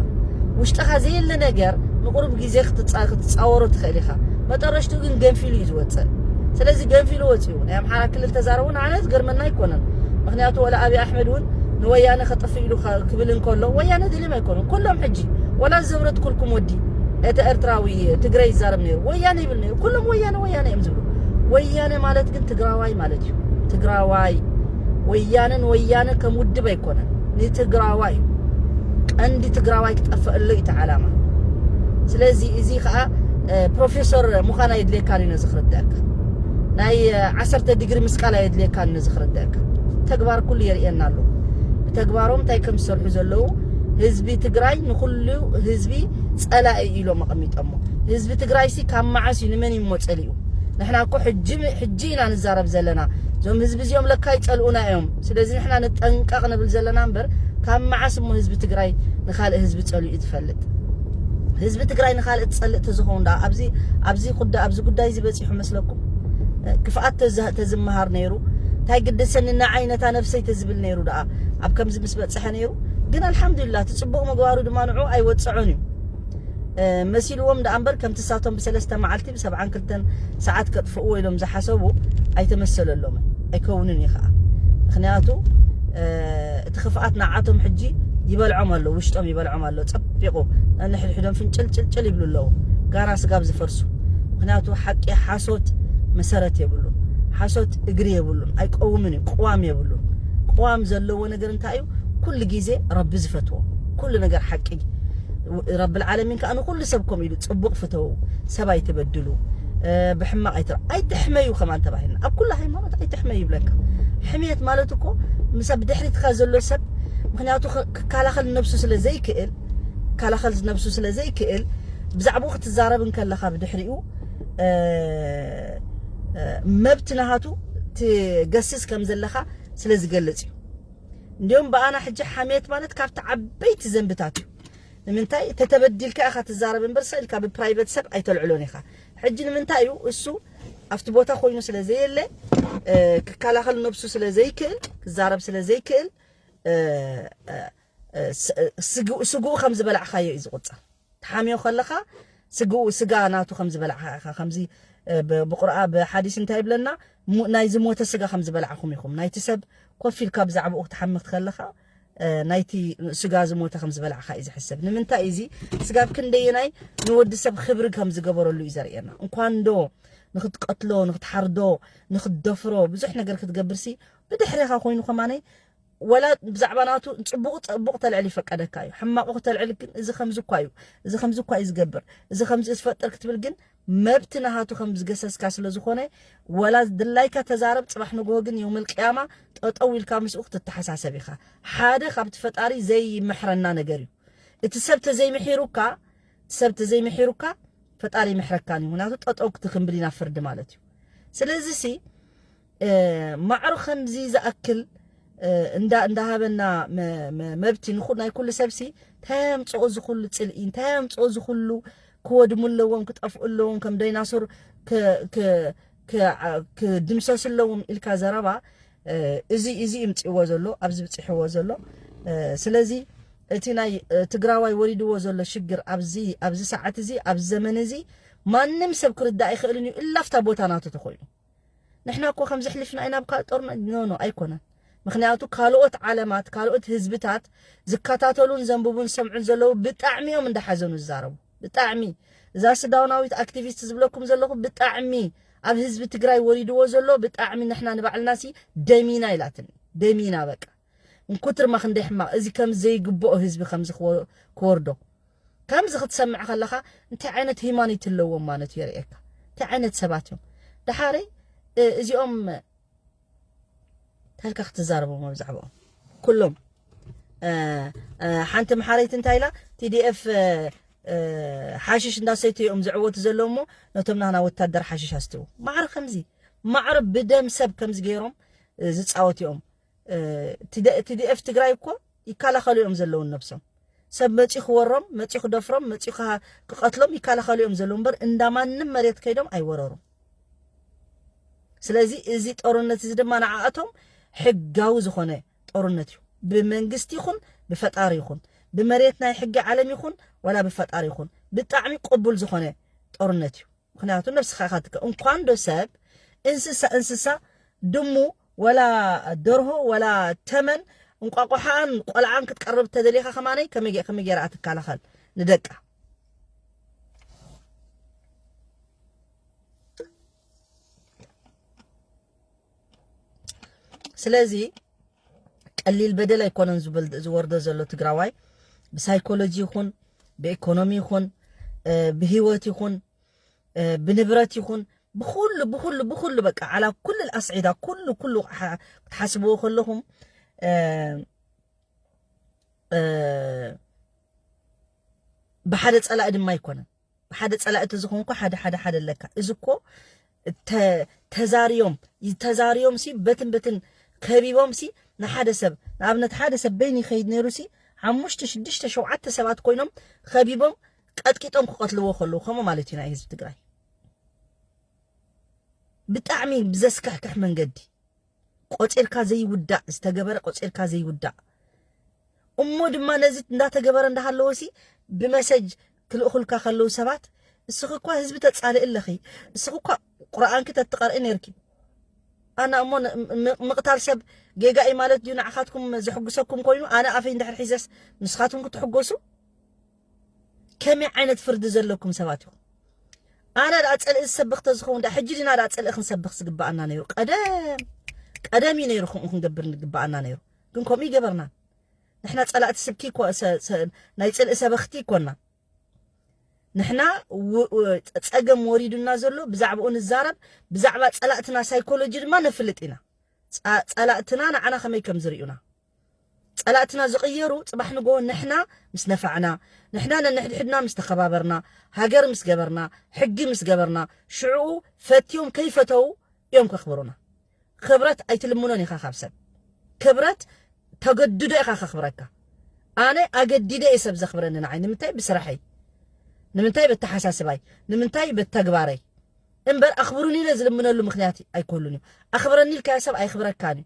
ውሽጥኻ ዘየለ ነገር ንቁሩብ ግዜ ክትፃወሮ ትኽእል ኢኻ መጠረሽቱ ግን ገንፊሉ እዩ ዝወፅእ ስለዚ ገንፊሉ ወፂኡ ናይ ኣምሓራ ክልል ተዛረቡ ንዓነ ዝገርመና ኣይኮነን ምክንያቱ ወላ ኣብይ ኣሕመድ እውን ንወያነ ከጥፍ ኢሉ ክብል እንከሎ ወያነ ድልም ኣይኮኑን ኩሎም ሕጂ ወላ ዘብረትኩልኩም ወዲ እቲ ኤርትራዊ ትግራይ ይዛረብ ነይሩ ወያነ ይብል ነይሩ ኩሎም ወያነ ወያነ እዮም ዝብሉ ወያነ ማለት ግን ትግራዋይ ማለት እዩ ትግራዋይ ወያነን ወያነ ከም ውድብ ኣይኮነን ንትግራዋይ እዩ ቀንዲ ትግራዋይ ክጠፍአሉ እዩ ዓላማ ስለዚ እዚ ከዓ ፕሮፌሰር ምዃን ኣየድልየካን እዩ ነዚ ክርደአካ ናይ ዓሰርተ ዲግሪ ምስቃል ኣየድልየካን ነዚ ክርደአካ ተግባር ኩሉ የርእየና ኣሎ ብተግባሮም እንታይ ከም ዝሰርሑ ዘለዉ ህዝቢ ትግራይ ንኩሉ ህዝቢ ፀላኢ ኢሎም ኣቐሚጦሞ ህዝቢ ትግራይ ሲ ካብ መዓስ እዩ ንመን እዩ ሞ ፀሊኡ ንሕና እኮ ሕጂ ሕጂ ኢና ንዛረብ ዘለና እዞም ህዝቢ እዚኦም ለካ ይፀልኡና እዮም ስለዚ ንሕና ንጠንቀቕ ንብል ዘለና እምበር ካብ መዓስ እሞ ህዝቢ ትግራይ ንካልእ ህዝቢ ፀሊኡ ዝፈልጥ ህዝቢ ትግራይ ንካልእ ዝፀልእ ተዝኸውን ዳ ኣብዚ ኣብዚ ጉዳይ ኣብዚ ጉዳይ እዚ በፂሑ መስለኩም ክፍኣት ተዝመሃር ነይሩ ኣይግደሰኒ ንዓይ ነታ ነብሰይ ተዝብል ነይሩ ደኣ ኣብ ከምዚ ምስ በጽሐ ነይሩ። ግን ኣልሓምዱሊላህ እቲ ጽቡቕ ምግባሩ ድማ ንዑ ኣይወጽዖን እዩ። እ፣ መሲልዎም ደኣ እምበር ከምቲ ሳቶም ብሰለስተ መዓልቲ ብሰብዓን ክልተን ሰዓት ከጥፍእዎ ኢሎም ዝሓሰቡ ኣይተመሰለሎምን። ኣይከውንን እዩ ኸዓ። ምኽንያቱ፣ እ፣ እቲ ክፍኣት ንዓቶም ሕጂ ይበልዖም ኣሎ፣ ውሽጦም ይበልዖም ኣሎ። ጸቢቑ ነንሕድሕዶም ፍንጭል ጭልጭል ይብሉ ኣለዉ። ጋና ስጋብ ዝፈርሱ። ምኽንያቱ ሓቂ ሓሶት መሰረት የብሉን። ሓሶት እግሪ የብሉን። ኣይቀውምን እዩ። ቅዋም የብሉን። ቅዋም ዘለዎ ነገር እንታይ እዩ? ኩሉ ግዜ ረቢ ዝፈትዎ። ኩሉ ነገር ሓቂ። ረብል ዓለሚን ከኣ ንኹሉ ሰብ ከምኡ ኢሉ ጽቡቕ ፍተው። ሰብ ኣይትበድሉ። እ፣ ብሕማቕ ኣይትረ-፣ ኣይትሕመዩ ከማን ተባሂልና። ኣብ ኩሉ ሃይማኖት ኣይትሕመዩ ይብለካ። ሕምየት ማለት እኮ ምስ ኣብ ድሕሪትካ ዘሎ ሰብ፣ ምኽንያቱ ክ-፣ ክከላኸል ነብሱ ስለ ዘይክእል፣ ክከላኸል ነብሱ ስለ ዘይክእል፣ ብዛዕባኡ ክትዛረብ እንከለኻ ብድሕሪኡ፣ እ፣ እ፣ መብት ናሃቱ ትገስስ ከም ዘለኻ ስለ ዝገልጽ እዩ። እንዲሁም ብኣና ሕጂ ሓምየት ማለት ካብቲ ዓበይቲ ዘንብታት እዩ። ንምንታይ? ተተበዲልካ ኢኻ ትዛረብ እምበር፣ ስቕ ኢልካ ብፕራይቨት ሰብ ኣይተልዕሎን ኢኻ። ሕጂ ንምንታይ እዩ እሱ ኣብቲ ቦታ ኮይኑ ስለ ዘየለ፣ እ፣ ክከላኸል ነብሱ ስለ ዘይክእል፣ ክዛረብ ስለ ዘይክእል፣ እ፣ እ፣ እ፣ ስ-፣ ስግኡ፣ ስግኡ ከም ዝበላዕኻዮ እዩ ዝቑጸር። ትሓምዮ ከለኻ ስግኡ፣ ስጋ ናቱ ከም ዝበላዕኻ ኢኻ። ከምዚ፣ እ፣ ብ-፣ ብቁርኣ-፣ ብሓዲስ እንታይ ይብለና? ሙ-፣ ናይ ዝሞተ ስጋ ከም ዝበላዕኹም ኢኹም። ናይቲ ሰብ ኮፍ ኢልካ ብዛዕባኡ ክትሓምት ከለኻ፣ እ፣ ናይቲ ስጋ ዝሞተ ከም ዝበላዕኻ እዩ ዝሕሰብ። ንምንታይ እዚ? ስጋ ኣብ ክንደየናይ ንወዲ ሰብ ክብሪ ከም ዝገበረሉ እዩ ዘርእየና። እንኳን ዶ ንኽትቀትሎ፣ ንኽትሓርዶ፣ ንኽትደፍሮ፣ ብዙሕ ነገር ክትገብርሲ፣ ብድሕሬኻ ኮይኑ ከማነይ፣ ወላ ብዛዕባ ናቱ ጽቡቕ፣ ጽቡቕ ተልዕል ይፈቀደካ እዩ። ሕማቑ ክተልዕል ግን፣ እዚ ከምዚ እኳ እዩ፣ እዚ ከምዚ እኳ እዩ ዝገብር፣ እዚ ከምዚ እዩ ዝፈጥር ክትብል ግን፣ መብት ናሃቱ ከም ዝገሰስካ ስለ ዝኾነ፣ ወላ ድላይካ ተዛረብ፣ ጽባሕ ንግሆ ግን የውመል ቅያማ ጠጠው ኢልካ ምስኡ ክትተሓሳሰብ ኢኻ። ሓደ ካብቲ ፈጣሪ ዘይምሕረና ነገር እዩ። እቲ ሰብ ተዘይምሒሩካ፣ እቲ ሰብ ተዘይምሒሩካ፣ ፈጣሪ ይምሕረካን እዩ። ምኽንያቱ ጠጠው ክትክንብል ኢና ፍርዲ ማለት እዩ። ስለዚ ሲ፣ እ፣ ማዕሮ ከምዚ ዝኣክል፣ እ፣ እንዳ-፣ እንዳሃበና መ-፣ መ-፣ መብቲ ንኹ-፣ ናይ ኩሉ ሰብሲ፣ እንታይ ኣምጽኦ እዚ ኩሉ ጽልኢ፣ እንታይ ኣምጽኦ እዚ ኩሉ ክወድሙ ኣለዎም፣ ክጠፍኡ ኣለዎም፣ ከም ዳይናሶር ክ-፣ ክ-፣ ክ-፣ ዓ-፣ ክድምሰሱ ኣለዎም ኢልካ ዘረባ፣ እ፣ እዚ፣ እዚ ይምጽእዎ ዘሎ፣ ኣብዚ ብጽሕዎ ዘሎ። እ፣ ስለዚ እቲ ናይ፣ እ፣ ትግራዋይ ወሪድዎ ዘሎ ሽግር ኣብዚ፣ ኣብዚ ሰዓት እዚ፣ ኣብዚ ዘመን እዚ፣ ማንም ሰብ ክርዳእ ኣይኽእልን እዩ፣ እላፍታ ቦታ ናቱ ተኾይኑ። ንሕና እኮ ከም ዘሕሊፍና ኢና ኣብ ካልእ ጦርነት። ኖ፣ ኖ፣ ኣይኮነን። ምኽንያቱ ካልኦት ዓለማት፣ ካልኦት ህዝብታት ዝከታተሉን ዘንብቡን ዝሰምዑን ዘለዉ ብጣዕሚ እዮም እንዳሓዘኑ ዝዛረቡ። ብጣዕሚ። እዛ ሱዳናዊት ኣክቲቪስት ዝብለኩም ዘለኹ ብጣዕሚ ኣብ ህዝቢ ትግራይ ወሪድዎ ዘሎ ብጣዕሚ ንሕና ንባዕልና ሲ ደሚና ኢላትኒ። ደሚና በቃ። እንኩትርማ ክንደይ ሕማቕ። እዚ ከም ዘይግብኦ ህዝቢ ከምዚ ክወ-፣ ክወርዶ። ከምዚ ክትሰምዕ ከለኻ እንታይ ዓይነት ሂማኒቲ ኣለዎም ማለት የርእየካ። እንታይ ዓይነት ሰባት እዮም። ደሓረይ፣ እ፣ እዚኦም እንታይ ኢልካ ክትዛረቦም ኣብ ዛዕባኦም? ኩሎም፣ እ፣ እ፣ ሓንቲ መሓረይቲ እንታይ ኢላ? ቲ ዲ ኤፍ፣ እ፣ እ፣ ሓሽሽ እንዳሰይቱ እዮም ዝዕወቱ ዘለዉ እሞ ነቶም ናህና ወታደር ሓሽሽ ኣስትዉ። ማዕረ ከምዚ፣ ማዕረ ብደም ሰብ ከምዚ ገይሮም፣ እ፣ ዝጻወቱ እዮም። እ፣ ቲ ዲ-፣ ቲ ዲ ኤፍ ትግራይ እኮ ይከላኸሉ እዮም ዘለዉ ነብሶም። ሰብ መጺኡ ክወሮም፣ መጺኡ ክደፍሮም፣ መጺኡ ክሃ-፣ ክቐትሎም ይከላኸሉ እዮም ዘለዉ እምበር እንዳ ማንም መሬት ከይዶም ኣይወረሩም። ስለዚ እዚ ጦርነት እዚ ድማ ንዓኣቶም ሕጋዊ ዝኾነ ጦርነት እዩ። ብመንግስቲ ይኹን፣ ብፈጣሪ ይኹን፣ ብመሬት ናይ ሕጊ ዓለም ይኹን፣ ዋላ ብፈጣሪ ይኹን፣ ብጣዕሚ ቅቡል ዝኾነ ጦርነት እዩ። ምኽንያቱ ነብስኻ ኢኻ ትከ-፣ እንኳን ዶ ሰብ፣ እንስሳ፣ እንስሳ፣ ድሙ፣ ወላ ደርሆ፣ ወላ ተመን፣ እንቋቑሓን ቆልዓን ክትቀርብ ተደሊኻ ከማነይ ከመይ ገ-፣ ከመይ ገይራ ትከላኸል ንደቃ? ስለዚ ቀሊል በደል ኣይኮነን ዝብል-፣ ዝወርዶ ዘሎ ትግራዋይ፣ ብሳይኮሎጂ ይኹን፣ ብኢኮኖሚ ይኹን፣ እ፣ ብህይወት ይኹን፣ እ፣ ብንብረት ይኹን፣ ብኹሉ፣ ብኹሉ፣ ብኹሉ በቃ ዓላ ኩሉ ኣስዒዳ፣ ኩሉ፣ ኩሉ ሓ-፣ ክትሓስብዎ ከለኹም፣ እ፣ እ፣ ብሓደ ጸላኢ ድማ ኣይኮነን። ብሓደ ጸላኢ ተዝኾንኩ ሓደ፣ ሓደ፣ ሓደ ኣለካ። እዚ እኮ ተ-፣ ተዛርዮም፣ ተዛርዮም ሲ በትን በትን ከቢቦም ሲ ንሓደ ሰብ፣ ንኣብነት ሓደ ሰብ በይኑ ይኸይድ ነይሩ ሲ ሓሙሽተ፣ ሽዱሽተ፣ ሸውዓተ ሰባት ኮይኖም ከቢቦም ቀጥቂጦም ክቐትልዎ ከለዉ ከምኡ ማለት እዩ ናይ ህዝቢ ትግራይ። ብጣዕሚ ብዘስካሕክሕ መንገዲ። ቆጺርካ ዘይውዳእ ዝተገበረ ቆጺርካ ዘይውዳእ እሞ ድማ ነዚ እንዳተገበረ እንዳሃለወ ሲ ብመሰጅ ክልእኹልካ ከለዉ ሰባት እስኺ እኳ ህዝቢ ተጻልኢ ኣለኺ፣ እስኺ እኳ ቁርኣንኪ ተትቐርኢ ነርኪ። ኣና እሞ ን- ም- ምቕታል ሰብ ጌጋ እዩ ማለት ድዩ ንዓኻትኩም ዘሕጉሰኩም ኮይኑ ኣነ ኣፈይ እንድሕር ሒዘስ ንስኻትኩም ክትሕጎሱ? ከመይ ዓይነት ፍርዲ ዘለኩም ሰባት ኢኹም? ኣነ ደኣ ጸልኢ ዝሰብኽ ተዝኸውን ደኣ ሕጂ ዲና ደኣ ጸልኢ ክንሰብኽ ዝግባኣና ነይሩ። ቀደም ቀደም እዩ ነይሩ ከምኡ ክንገብር ዝግባኣና ነይሩ። ግን ከምኡ ይገበርና። ንሕና ጸላእቲ ስብኪ ኮ- ሰ- ሰ- ናይ ጽልኢ ሰበኽቲ ይኮና። ንሕና ው- ው- ጸገም ወሪዱና ዘሎ ብዛዕባኡ ንዛረብ፣ ብዛዕባ ጸላእትና ሳይኮሎጂ ድማ ነፍልጥ ኢና። ጸ- ጸላእትና ንዓና ከመይ ከም ዝርእዩና። ጸላእትና ዝቕየሩ ጽባሕ ንጎ ንሕና ምስ ነፋዕና፣ ንሕና ነንሕድሕድና ምስ ተኸባበርና፣ ሃገር ምስ ገበርና፣ ሕጊ ምስ ገበርና፣ ሽዕኡ ፈትዮም ከይፈተው እዮም ከኽብሩና። ክብረት ኣይትልምኖን ኢኻ ካብ ሰብ። ክብረት ተገድዶ ኢኻ ከኽብረካ። ኣነ ኣገዲደ እየ ሰብ ዘኽብረኒ ንዓይ። ንምንታይ? ብስራሐይ። ንምንታይ? በተሓሳስባይ። ንምንታይ? በተግባረይ። እምበር ኣኽብሩኒ ኢለ ዝልምነሉ ምኽንያት ኣይኮሉን እዩ። ኣኽብረኒ ኢልካዮ ሰብ ኣይኽብረካን እዩ።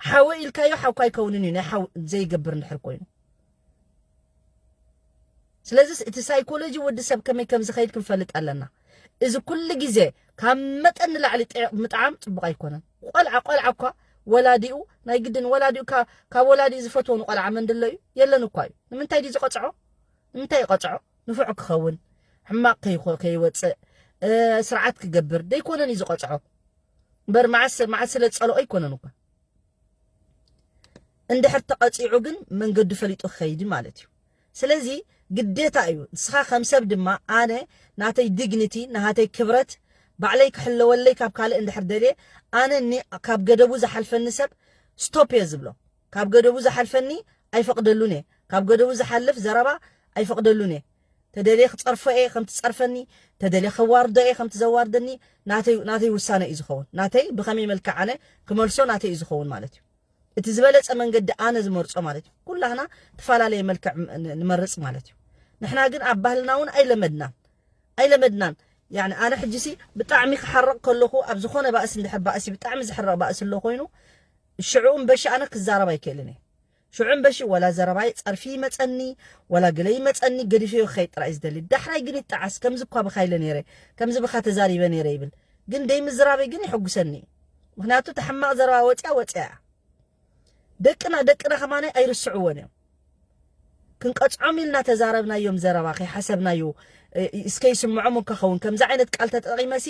ሓወይ ኢልካዮ ሓውካ ኣይከውንን እዩ፣ ናይ ሓው ዘይገብር እንድሕር ኮይኑ። ስለዚስ እቲ ሳይኮሎጂ ወዲ ሰብ ከመይ ከም ዝኸይድ ክንፈልጥ ኣለና። እዚ ኩሉ ግዜ ካብ መጠን ንላዕሊ ጥዕ- ምጥዓም ጽቡቕ ኣይኮነን። ቆልዓ ቆልዓ እኳ ወላዲኡ ናይ ግድን ወላዲኡ ካ- ካብ ወላዲኡ ዝፈትዎ ንቆልዓ መን ድሎ እዩ? የለን እኳ እዩ። ንምንታይ ድዩ ዝቐጽዖ? ንምንታይ ይቐጽዖ? ንፉዕ ክኸውን፣ ሕማቕ ከይኮ- ከይወጽእ፣ እ፣ ስርዓት ክገብር ደይኮነን እዩ ዝቐጽዖ። እምበር መዓስ መዓስ ስለ ዝጸልኦ ኣይኮነን እኳ። እንድሕር ተቐጺዑ ግን መንገዱ ፈሊጡ ክኸይድ ማለት እዩ። ስለዚ ግዴታ እዩ። ንስኻ ከም ሰብ ድማ ኣነ ናተይ ዲግኒቲ፣ ናሃተይ ክብረት ባዕለይ ክሕለወለይ ካብ ካልእ እንድሕር ደልየ ኣነ ኒ- ካብ ገደቡ ዝሓልፈኒ ሰብ ስቶፕ እየ ዝብሎ። ካብ ገደቡ ዝሓልፈኒ ኣይፈቕደሉን እየ። ካብ ገደቡ ዝሓልፍ ዘረባ ኣይፈቕደሉን እየ። ተደልየ ክጸርፎ እየ ከም ትጸርፈኒ፣ ተደልየ ከዋርዶ እየ ከም ትዘዋርደኒ፣ ናተይ ናተይ ውሳነ እዩ ዝኸውን። ናተይ ብኸመይ መልክዕ ኣነ ክመልሶ ናተይ እዩ ዝኸውን ማለት እዩ። እቲ ዝበለጸ መንገዲ ኣነ ዝመርጾ ማለት እዩ። ኩላህና ትፈላለየ መልክዕ ን- ንመርጽ ማለት እዩ። ንሕና ግን ኣብ ባህልና እውን ኣይለመድናን ኣይለመድናን። ያኒ ኣነ ሕጂሲ ብጣዕሚ ክሓርቕ ከለኹ ኣብ ዝኾነ ባእሲ እንድሕር ባእሲ ብጣዕሚ ዝሕረቕ ባእሲ ኣሎ ኮይኑ ሽዑ እምበሺ ኣነ ክዛረብ ኣይክእልን እየ። ሽዑ እምበሺ ወላ ዘረባይ ጸርፊ ይመጸኒ ወላ ገለ ይመጸኒ ገዲፈዮ ክኸይድ ጥራይ ዝደሊ። ዳሕራይ ግን ይጠዓስ ከምዚ እኳ ብካ ኢለ ነይረ ከምዚ ብካ ተዛሪበ ነይረ ይብል። ግን ደይ ምዝራበይ ግን ይሕጉሰኒ እዩ። ምክንያቱ እቲ ሕማቕ ዘረባ ወፅያ ወፅያ እያ። ደቅና ደቅና ከማነ ኣይርስዕዎን እዮም። ክንቀፅዖም ኢልና ተዛረብናዮም ዘረባ ከይሓሰብናዮ እ- እስከ ይስምዖም እንከኸውን ከምዚ ዓይነት ቃል ተጠቂመሲ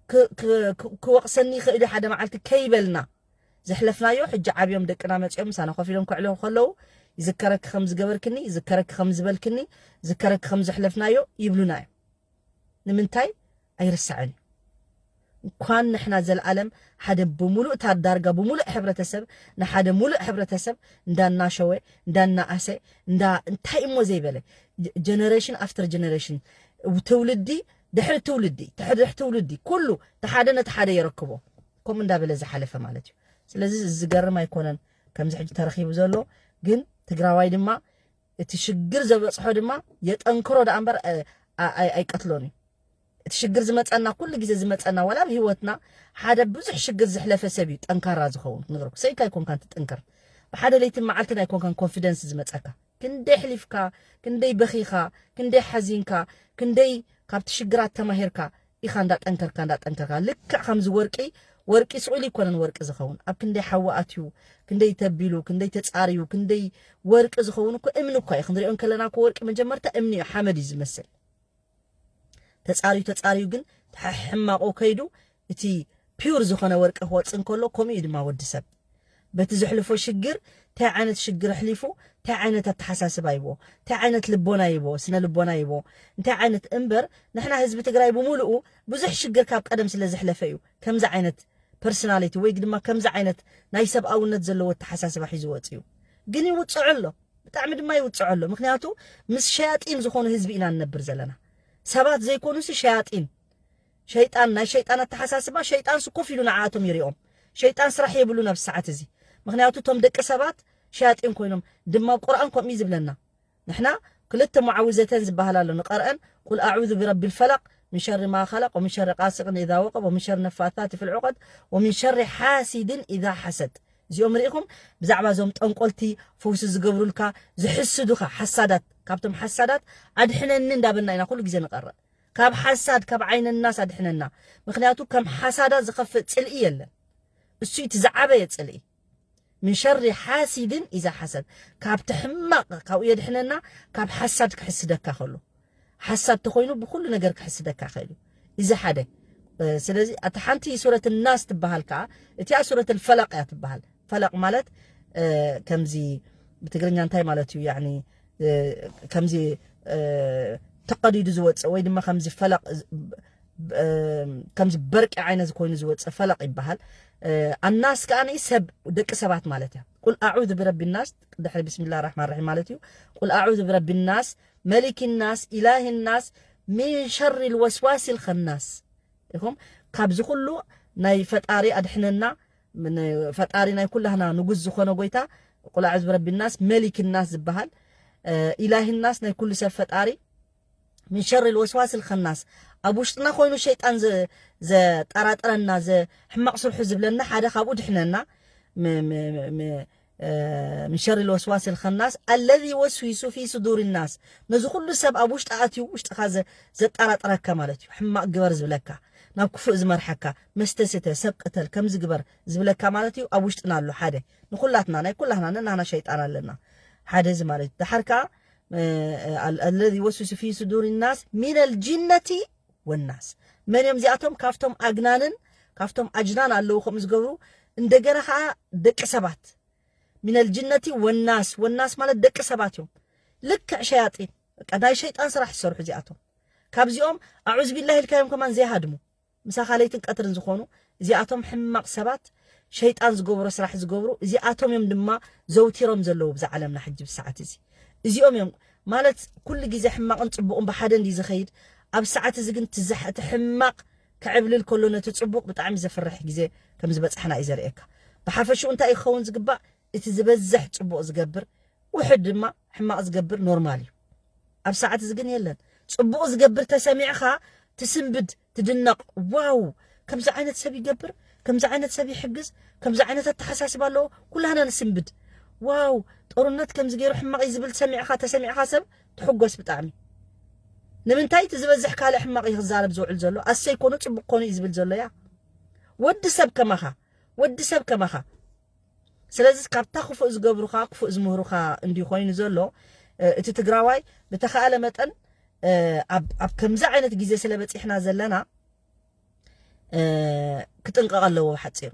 ክ- ክ- ክ- ክወቕሰኒ ይኽእል እዩ ሓደ መዓልቲ ከይበልና ዘሕለፍናዮ ሕጂ ዓብዮም ደቅና መፅኦም ምሳና ኮፍ ኢሎም ክዕልዮ ከለዉ ይዝከረኪ ከም ዝገበርክኒ ይዝከረኪ ከም ዝበልክኒ ይዝከረኪ ከም ዘሕለፍናዮ ይብሉና እዮም። ንምንታይ? ኣይርሳዕን እዩ። እንኳን ንሕና ዘለኣለም ሓደ ብምሉእ ታር ዳርጋ ብምሉእ ሕብረተሰብ ንሓደ ሙሉእ ሕብረተሰብ እንዳናሸወ እንዳናኣሰ እንዳ እንታይ እሞ ዘይበለ ጀነሬሽን ኣፍተር ጀነሬሽን ትውልዲ ድሕሪ ትውልዲ ድሕሪ ትውልዲ ኩሉ ተሓደ ነቲ ሓደ የረክቦ ከምኡ እንዳበለ ዝሓለፈ ማለት እዩ። ስለዚ ዝገርም ኣይኮነን ከምዚ ሕጂ ተረኺቡ ዘሎ። ግን ትግራዋይ ድማ እቲ ሽግር ዘበፅሖ ድማ የጠንክሮ ደኣ እምበር እ፣ ኣ- ኣይ- ኣይቀትሎን እዩ። እቲ ሽግር ዝመፀና ኩሉ ግዜ ዝመፀና ዋላ ኣብ ህይወትና ሓደ ብዙሕ ሽግር ዝሕለፈ ሰብ እዩ ጠንካራ ዝኸውን። ክነግረኩ ሰይካ ኣይኮንካን ትጥንክር ብሓደ ለይትን መዓልትን ኣይኮንካን ኮንፊደንስ ዝመፀካ ክንደይ ሕሊፍካ ክንደይ በኺኻ ክንደይ ሓዚንካ ክንደይ ካብቲ ሽግራት ተማሂርካ ኢኻ እንዳጠንከርካ እንዳጠንከርካ ልክዕ ከምዚ ወርቂ ወርቂ ስቑኢሉ ይኮነን ወርቂ ዝኸውን ኣብ ክንደይ ሓዊ ኣትዩ ክንደይ ተቢሉ ክንደይ ተፃርዩ ክንደይ ወርቂ ዝኸውን እኮ እምኒ እኳ እዩ ክንሪኦ እንከለና እኮ ወርቂ መጀመርታ እምኒ እዩ ሓመድ እዩ ዝመስል ተፃርዩ ተፃርዩ ግን ሕማቆ ከይዱ እቲ ፒውር ዝኾነ ወርቂ ክወፅእ እንከሎ ከምኡ እዩ ድማ ወዲ ሰብ በቲ ዘሕልፎ ሽግር እንታይ ዓይነት ሽግር ኣሕሊፉ እንታይ ዓይነት ኣተሓሳስባ ይቦ እንታይ ዓይነት ልቦና ይቦ ስነ ልቦና ይቦ እንታይ ዓይነት እምበር ንሕና ህዝቢ ትግራይ ብምሉኡ ብዙሕ ሽግር ካብ ቀደም ስለ ዘሕለፈ እዩ ከምዚ ዓይነት ፐርሶናሊቲ ወይ ድማ ከምዚ ዓይነት ናይ ሰብኣውነት ዘለዎ ኣተሓሳስባ ሒዙ ወፅዩ ግን ይውፅዖ ኣሎ ብጣዕሚ ድማ ይውፅዖ ኣሎ ምክንያቱ ምስ ሸያጢን ዝኾኑ ህዝቢ ኢና ንነብር ዘለና ሰባት ዘይኮኑሲ ሸያጢን ሸይጣን ናይ ሸይጣን ኣተሓሳስባ ሸይጣን ስኮፍ ኢሉ ንዓኣቶም ይሪኦም ሸይጣን ስራሕ የብሉን ኣብዚ ሰዓት እዚ ምክንያቱ እቶም ደቂ ሰባት ሸያጢን ኮይኖም ድማ ኣብ ቁርኣን ከምኡ እዩ ዝብለና ንሕና ክልተ መዓውዘተን ዝበሃል ኣሎ ንቐርአን ቁል ኣዑዙ ብረቢ ልፈለቅ من شر ما خلق ومن شر غاسق إذا وقب ومن شر النفاثات في العقد ومن شر حاسد إذا حسد። እዚኦም ርኢኹም ብዛዕባ እዞም ጠንቆልቲ ፈውሲ ዝገብሩልካ ዝሕስዱኻ ሓሳዳት፣ ካብቶም ሓሳዳት ኣድሕነኒ እንዳበልና ኢና ኩሉ ግዜ ንቐርእ። ካብ ሓሳድ ካብ ዓይነ ናስ ኣድሕነና። ምክንያቱ ከም ሓሳዳት ዝኸፍእ ጽልኢ የለን። እሱ እቲ ዝዓበየ ጽልኢ። من شر حاسد إذا حسد። ካብቲ ሕማቕ ካብኡ የድሕነና። ካብ ሓሳድ ክሕስደካ ከሎ ሓሳድ ተኾይኑ ብኩሉ ነገር ክሕስደካ ይኽእል እዩ። እዚ ሓደ። ስለዚ እታ ሓንቲ ሱረት ናስ ትበሃል ከዓ እቲኣ ሱረት ፈለቅ እያ ትበሃል። ፈለቅ ማለት ከምዚ ብትግርኛ እንታይ ማለት እዩ? ከምዚ ተቐዲዱ ዝወፅእ ወይ ድማ ከምዚ ፈለቅ ከምዚ በርቂ ዓይነት ኮይኑ ዝወፅእ ፈለቅ ይበሃል። ኣናስ ከዓ ሰብ ደቂ ሰባት ማለት እያ። ቁል ኣዑዙ ብረቢ ናስ ድሕሪ ብስሚላ ራሕማን ራሒም ማለት እዩ። ቁል ኣዑዙ ብረቢ ናስ መሊክ ናስ ኢላህ ናስ ሚን ሸሪ ልወስዋስ ልኸናስ። ኢኹም ካብዚ ኩሉ ናይ ፈጣሪ ኣድሕነና። ፈጣሪ ናይ ኩላህና ንጉስ ዝኾነ ጎይታ ቁል ኣዑዙ ብረቢ ናስ መሊክ ናስ ዝበሃል ኢላህ ናስ ናይ ኩሉ ሰብ ፈጣሪ ሚን ሸሪ ልወስዋስ ልኸናስ ኣብ ውሽጥና ኮይኑ ሸይጣን ዘጠራጥረና ሕማቕ ስርሑ ዝብለና ሓደ ካብኡ ድሕነና። ሚን ሸሪ ልወስዋስ ልኸናስ ኣለዚ ወስዊሱ ፊ ሱዱር ናስ ነዚ ኩሉ ሰብ ኣብ ውሽጢ ኣትዩ ውሽጥኻ ዘጠራጥረካ ማለት እዩ። ሕማቕ ግበር ዝብለካ ናብ ክፉእ ዝመርሓካ መስተ ስተ ሰብ ቅተል ከምዚ ግበር ዝብለካ ማለት እዩ። ኣብ ውሽጥና ኣሎ ሓደ ንኩላትና ናይ ኩላህና ነናህና ሸይጣን ኣለና። ሓደ እዚ ማለት እዩ። ደሓር ከዓ ኣለዚ ወስዊሱ ፊ ሱዱር ናስ ሚነል ጅነቲ ወናስ። መን እዮም እዚኣቶም? ካብቶም ኣግናንን ካብቶም ኣጅናን ኣለዉ ከምኡ ዝገብሩ እንደገና ከዓ ደቂ ሰባት ሚነል ጅነቲ ወናስ። ወናስ ማለት ደቂ ሰባት እዮም። ልክዕ ሸያጢን በቃ ናይ ሸይጣን ስራሕ ዝሰርሑ እዚኣቶም። ካብዚኦም ኣዑዝ ቢላሂ ኢልካዮም ከማን ዘይሃድሙ ምሳኻ ለይትን ቀትርን ዝኾኑ እዚኣቶም ሕማቕ ሰባት ሸይጣን ዝገብሮ ስራሕ ዝገብሩ እዚኣቶም እዮም ድማ ዘውቲሮም ዘለዉ ብዛ ዓለምና ሕጂ ብሰዓት እዚ። እዚኦም እዮም ማለት ኩሉ ግዜ ሕማቕን ጽቡቕን ብሓደ እንዲ ዝኸይድ ኣብ ሰዓት እዚ ግን ትዛሕ እቲ ሕማቕ ክዕብልል ከሎ ነቲ ጽቡቕ ብጣዕሚ ዘፍርሕ ግዜ ከም ዝበጻሕና እዩ ዘርእየካ። ብሓፈሽኡ እንታይ እዩ ክኸውን ዝግባእ? እቲ ዝበዝሕ ጽቡቕ ዝገብር ውሕድ ድማ ሕማቕ ዝገብር ኖርማል እዩ። ኣብ ሰዓት እዚ ግን የለን። ጽቡቕ ዝገብር ተሰሚዕኻ ትስንብድ ትድነቕ። ዋው ከምዚ ዓይነት ሰብ ይገብር፣ ከምዚ ዓይነት ሰብ ይሕግዝ፣ ከምዚ ዓይነት ኣተሓሳስብ ኣለዎ። ኩላህና ንስንብድ። ዋው ጦርነት ከምዚ ገይሩ ሕማቕ እዩ ዝብል ሰሚዕኻ ተሰሚዕኻ ሰብ ትሕጎስ ብጣዕሚ። ንምንታይ እቲ ዝበዝሕ ካልእ ሕማቕ እዩ ክዛረብ ዝውዕል ዘሎ? ኣሰይ ኮኑ ጽቡቕ ኮኑ እዩ ዝብል ዘሎ እያ። ወዲ ሰብ ከማኻ ወዲ ሰብ ከማኻ ስለዚ ካብታ ክፉእ ዝገብሩኻ ክፉእ ዝምህሩኻ እንዲ ኮይኑ ዘሎ እቲ ትግራዋይ ብተኻእለ መጠን ኣብ ከምዚ ዓይነት ግዜ ስለ በፂሕና ዘለና ክጥንቀቕ ኣለዎ ብሓፂሩ።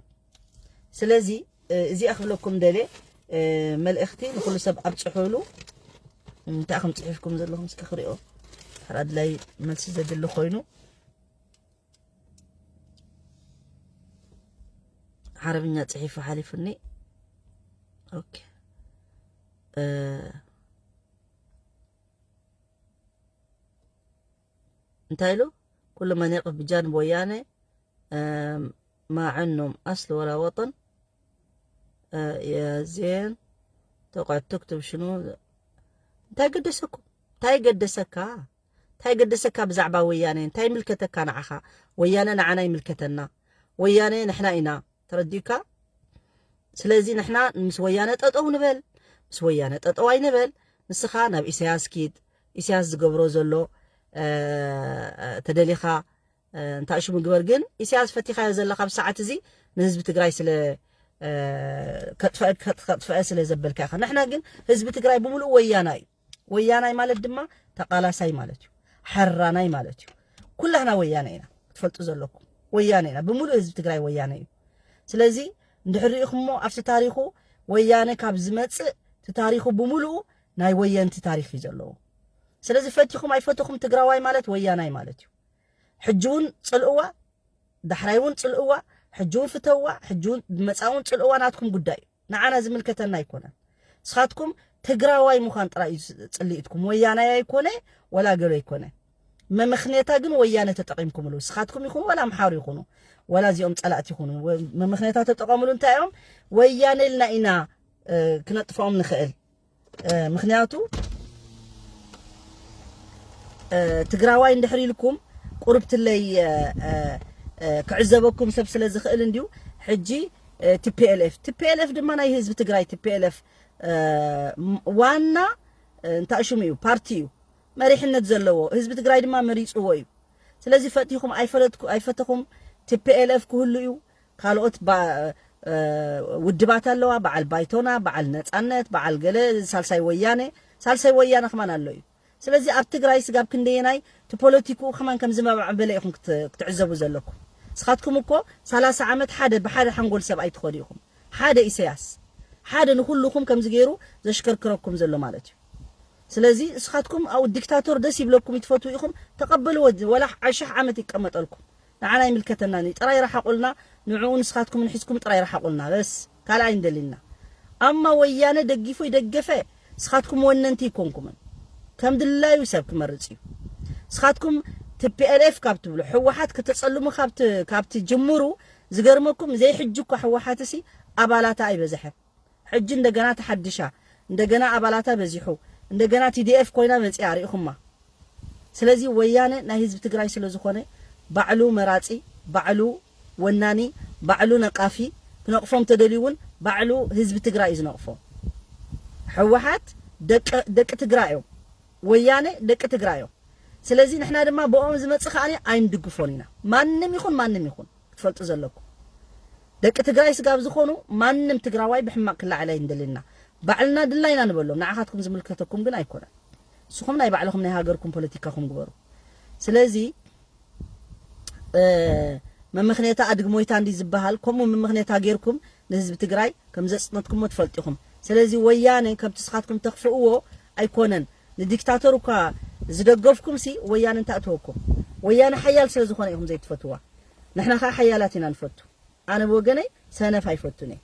ስለዚ እዚኣ ክብለኩም ደልየ መልእኽቲ ንኩሉ ሰብ ኣብፅሑሉ። እንታይ ከም ፅሒፍኩም ዘለኹም እስኪ ክሪኦ ድሕር ኣድላይ መልሲ ዘድሊ ኮይኑ ዓረብኛ ፅሒፉ ሓሊፉኒ። ኦኬ እንታይ ኢሉ? ኩሉ መን የቕፍ ብጃንብ ወያነ ማዕኖም ኣስል ወላ ወጠን የዜን ተቋት ትክትብ ሽኑ እንታይ ገደሰኩም? እንታይ ገደሰካ? እንታይ ገደሰካ ብዛዕባ ወያነ? እንታይ ይምልከተካ ንዓኻ? ወያነ ንዓና ይምልከተና። ወያነ ንሕና ኢና። ተረዲኡካ? ስለዚ ንሕና ምስ ወያነ ጠጠው ንበል፣ ምስ ወያነ ጠጠው ኣይንበል። ንስኻ ናብ ኢሳያስ ኪድ፣ ኢሳያስ ዝገብሮ ዘሎ ተደሊኻ እንታይ ሽሙ ግበር። ግን ኢሳያስ ፈቲኻዮ ዘለኻ ኣብ ሰዓት እዚ ንህዝቢ ትግራይ ስለ ከጥፈአ ስለ ዘበልካ ኢኻ። ንሕና ግን ህዝቢ ትግራይ ብምሉእ ወያና እዩ። ወያናይ ማለት ድማ ተቓላሳይ ማለት እዩ። ሓራናይ ማለት እዩ። ኩላህና ወያነ ኢና ክትፈልጡ ዘለኩም። ወያነ ኢና ብምሉእ ህዝቢ ትግራይ ወያነ እዩ። ስለዚ እንድሕር ሪኢኹሞ ኣብቲ ታሪኹ ወያነ ካብ ዝመፅእ እቲ ታሪኹ ብምሉኡ ናይ ወየንቲ ታሪኽ እዩ ዘለዎ። ስለዚ ፈቲኹም ኣይፈተኹም ትግራዋይ ማለት ወያናይ ማለት እዩ። ሕጂ እውን ፅልእዋ ዳሕራይ እውን ፅልእዋ ሕጂ እውን ፍተዋ ሕጂ እውን መፃ እውን ፅልእዋ ናትኩም ጉዳይ እዩ። ንዓና ዝምልከተና ኣይኮነን። ንስኻትኩም ትግራዋይ ምዃን ጥራይ እዩ ፅልኢትኩም። ወያናይ ኣይኮነ ወላ ገሎ ኣይኮነ። መመኽኔታ ግን ወያነ ተጠቒምኩምሉ። ንስኻትኩም ይኹኑ ወላ ኣምሓሩ ይኹኑ ወላ እዚኦም ፀላእቲ ይኹኑ መመኽኔታ ተጠቐምሉ። እንታይ እዮም ወያነ ኢልና ኢና ክነጥፍኦም ንኽእል። ምክንያቱ ትግራዋይ እንድሕር ኢልኩም ቁርብትለይ ክዕዘበኩም ሰብ ስለ ዝኽእል እንዲዩ። ሕጂ ቲፒኤልኤፍ ቲፒኤልኤፍ ድማ ናይ ህዝቢ ትግራይ ቲፒኤልኤፍ ዋና እንታይ ሽሙ እዩ፣ ፓርቲ እዩ፣ መሪሕነት ዘለዎ ህዝቢ ትግራይ ድማ መሪፅዎ እዩ። ስለዚ ፈቲኹም ኣይፈለጥኩ ኣይፈተኹም ቲፒኤልኤፍ ክህሉ እዩ። ካልኦት ውድባት ኣለዋ፣ በዓል ባይቶና፣ በዓል ነፃነት፣ በዓል ገለ፣ ሳልሳይ ወያነ፣ ሳልሳይ ወያነ ከማን ኣሎ እዩ። ስለዚ ኣብ ትግራይ ስጋብ ክንደየናይ እቲ ፖለቲክኡ ከማን ከም ዝመባዕበለ ኢኹም ክትዕዘቡ ዘለኩም። ንስኻትኩም እኮ ሰላሳ ዓመት ሓደ ብሓደ ሓንጎል ሰብ ኣይትኸዱ ኢኹም። ሓደ ኢሰያስ ሓደ ንኩልኹም ከምዚ ገይሩ ዘሽከርክረኩም ዘሎ ማለት እዩ። ስለዚ ንስኻትኩም ኣብኡ ዲክታቶር ደስ ይብለኩም ይትፈትዉ ኢኹም፣ ተቐበልዎ። ወላ ኣሽሕ ዓመት ይቀመጠልኩም፣ ንዓና ይምልከተናን እዩ። ጥራይ ረሓቑልና፣ ንዕኡ ንስኻትኩም ንሒዝኩም ጥራይ ረሓቑልና በስ፣ ካልእ ኣይንደሊና። ኣማ ወያነ ደጊፉ ይደገፈ ንስኻትኩም ወነንቲ ይኮንኩምን። ከም ድላዩ ሰብ ክመርጽ እዩ። ንስኻትኩም ቲፒኤልኤፍ ካብ ትብሉ፣ ህወሓት ከተጸልሙ ካብ ት- ካብ ትጅምሩ፣ ዝገርመኩም ዘይሕጂ እኳ ህወሓት ሲ ኣባላታ ኣይበዝሐን። ሕጂ እንደገና ተሓድሻ፣ እንደገና ኣባላታ በዚሑ፣ እንደገና ቲዲኤፍ ኮይና መጺኣ ሪኢኹማ። ስለዚ ወያነ ናይ ህዝቢ ትግራይ ስለ ዝኾነ ባዕሉ መራጺ፣ ባዕሉ ወናኒ፣ ባዕሉ ነቃፊ፣ ክነቕፎም ተደልዩ እውን ባዕሉ ህዝቢ ትግራይ እዩ ዝነቕፎ። ህወሓት ደቂ ደቂ ትግራይ እዮም። ወያነ ደቂ ትግራይ እዮም። ስለዚ ንሕና ድማ ብኦም ዝመጽእ ከኣ ኣይንድግፎን ኢና። ማንም ይኹን ማንም ይኹን ክትፈልጡ ዘለኩም፣ ደቂ ትግራይ ስጋብ ዝኾኑ ማንም ትግራዋይ ብሕማቕ ክለዓል ኣይንደልን ኢና። ባዕልና ድላይና ንበሎም፣ ንዓኻትኩም ዝምልከተኩም ግን ኣይኮነን። ንስኹም ናይ ባዕልኹም ናይ ሃገርኩም ፖለቲካኹም ግበሩ። ስለዚ መመኽኔታ ኣድግሞይታ እንዲ ዝበሃል፣ ከምኡ መመኽኔታ ጌርኩም ንህዝቢ ትግራይ ከም ዘጽነትኩሞ ትፈልጡ ኢኹም። ስለዚ ወያነ ከምቲ ንስኻትኩም ተኽፍእዎ ኣይኮነን። ንዲክታቶር እኳ ዝደገፍኩም ሲ ወያነ እንታይ እተወኩም? ወያነ ሓያል ስለ ዝኾነ ኢኹም ዘይትፈትዋ። ንሕና ኸዓ ሓያላት ኢና ንፈቱ። ኣነ ብወገነይ ሰነፍ ኣይፈቱን እየ።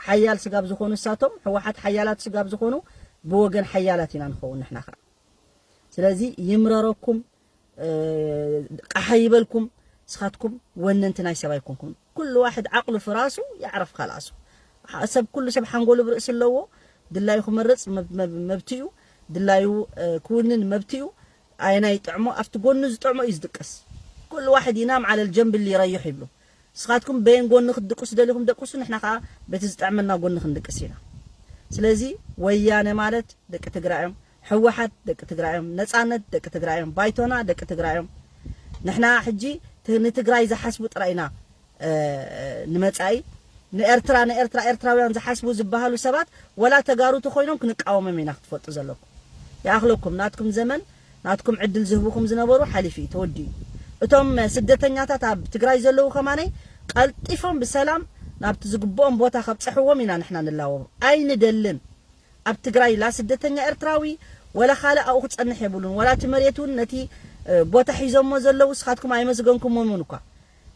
ሓያል ስጋብ ዝኾኑ ንሳቶም፣ ህወሓት ሓያላት ስጋብ ዝኾኑ ብወገን ሓያላት ኢና ንኸውን ንሕና ኸዓ። ስለዚ ይምረረኩም፣ ቃሓ ይበልኩም። ንስኻትኩም ወነንቲ ናይ ሰብ ኣይኮንኩም። ኩሉ ዋሕድ ዓቕሉ ፍራሱ ያዕረፍ ካልኣሱ። ሰብ፣ ኩሉ ሰብ ሓንጎሉ ብርእሲ ኣለዎ። ድላዩ ክመርጽ መብ- መብ- መብትኡ፣ ድላዩ ክውንን መብትኡ። ኣየናይ ይጥዕሞ፣ ኣብቲ ጎኑ ዝጥዕሞ እዩ ዝድቅስ። ኩሉ ዋሕድ ይናም ዓለል ጀንብል ይረይሕ ይብሉ። ንስኻትኩም በየን ጎኒ ክትድቅሱ ደሊኹም ደቅሱ፣ ንሕና ኸዓ በቲ ዝጥዕመና ጎኒ ክንድቅስ ኢና። ስለዚ ወያነ ማለት ደቂ ትግራይ እዮም። ህወሓት ደቂ ትግራይ እዮም። ነፃነት ደቂ ትግራይ እዮም። ባይቶና ደቂ ትግራይ እዮም። ንሕና ሕጂ ት- ንትግራይ ዝሓስቡ ጥራይ ኢና ንመጻኢ ንኤርትራ ንኤርትራ ኤርትራውያን ዝሓስቡ ዝበሃሉ ሰባት ወላ ተጋሩ ተኾይኖም ክንቃወሞም ኢና ክትፈልጡ ዘለኩም። ይኣኽለኩም ናትኩም ዘመን ናትኩም ዕድል ዝህብኹም ዝነበሩ ሓሊፉ እዩ ተወዲኡ። እቶም ስደተኛታት ኣብ ትግራይ ዘለዉ ከማነይ ቀልጢፎም ብሰላም ናብቲ ዝግብኦም ቦታ ከብፅሕዎም ኢና ንሕና ንላዎም ኣይንደልን። ኣብ ትግራይ ላ ስደተኛ ኤርትራዊ ወላ ካልእ ኣብኡ ክጸንሕ የብሉን። ወላ እቲ መሬት እውን ነቲ ቦታ ሒዞሞ ዘለዉ ንስኻትኩም ኣይመስገንኩሞምን እኳ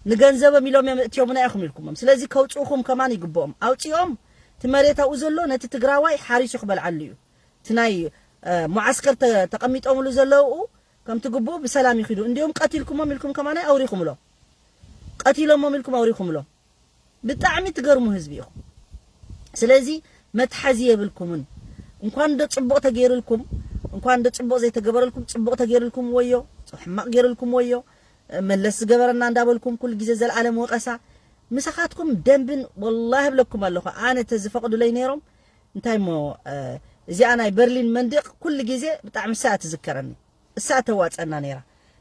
ንገንዘቦም ኢሎም እዮም እእትዮምና ኢኹም ኢልኩሞም። ስለዚ ከውፅኡኹም ከማን ይግብኦም። ኣውፂኦም እቲ መሬት ኣብኡ ዘሎ ነቲ ትግራዋይ ሓሪሱ ክበልዓሉ እዩ። እቲ ናይ ሙዓስከር ተቐሚጦምሉ ዘለዉ ከምቲ ግብኡ ብሰላም ይኺዱ። እንዲኦም ቀቲልኩሞም ኢልኩም ከማን ኣውሪኹምሎም። ቀቲሎሞም ኢልኩም ኣውሪኹምሎም። ብጣዕሚ ትገርሙ ህዝቢ ኢኹም። ስለዚ መትሓዚ የብልኩምን። እንኳን ዶ ፅቡቕ ተገይርልኩም፣ እንኳን ዶ ፅቡቕ ዘይተገበረልኩም፣ ፅቡቕ ተገይርልኩም ወዮ፣ ሕማቕ ገይርልኩም ወዮ፣ መለስ ዝገበረና እንዳበልኩም ኩሉ ግዜ ዘልኣለም ወቐሳ ምሳኻትኩም ደንብን ወላሂ እብለኩም ኣለኹ። ኣነ ተዝፈቕዱለይ ነይሮም እንታይ እሞ እዚኣ ናይ በርሊን መንድቕ ኩሉ ግዜ ብጣዕሚ እሳ ትዝከረኒ። እሳ ተዋፀና ነይራ።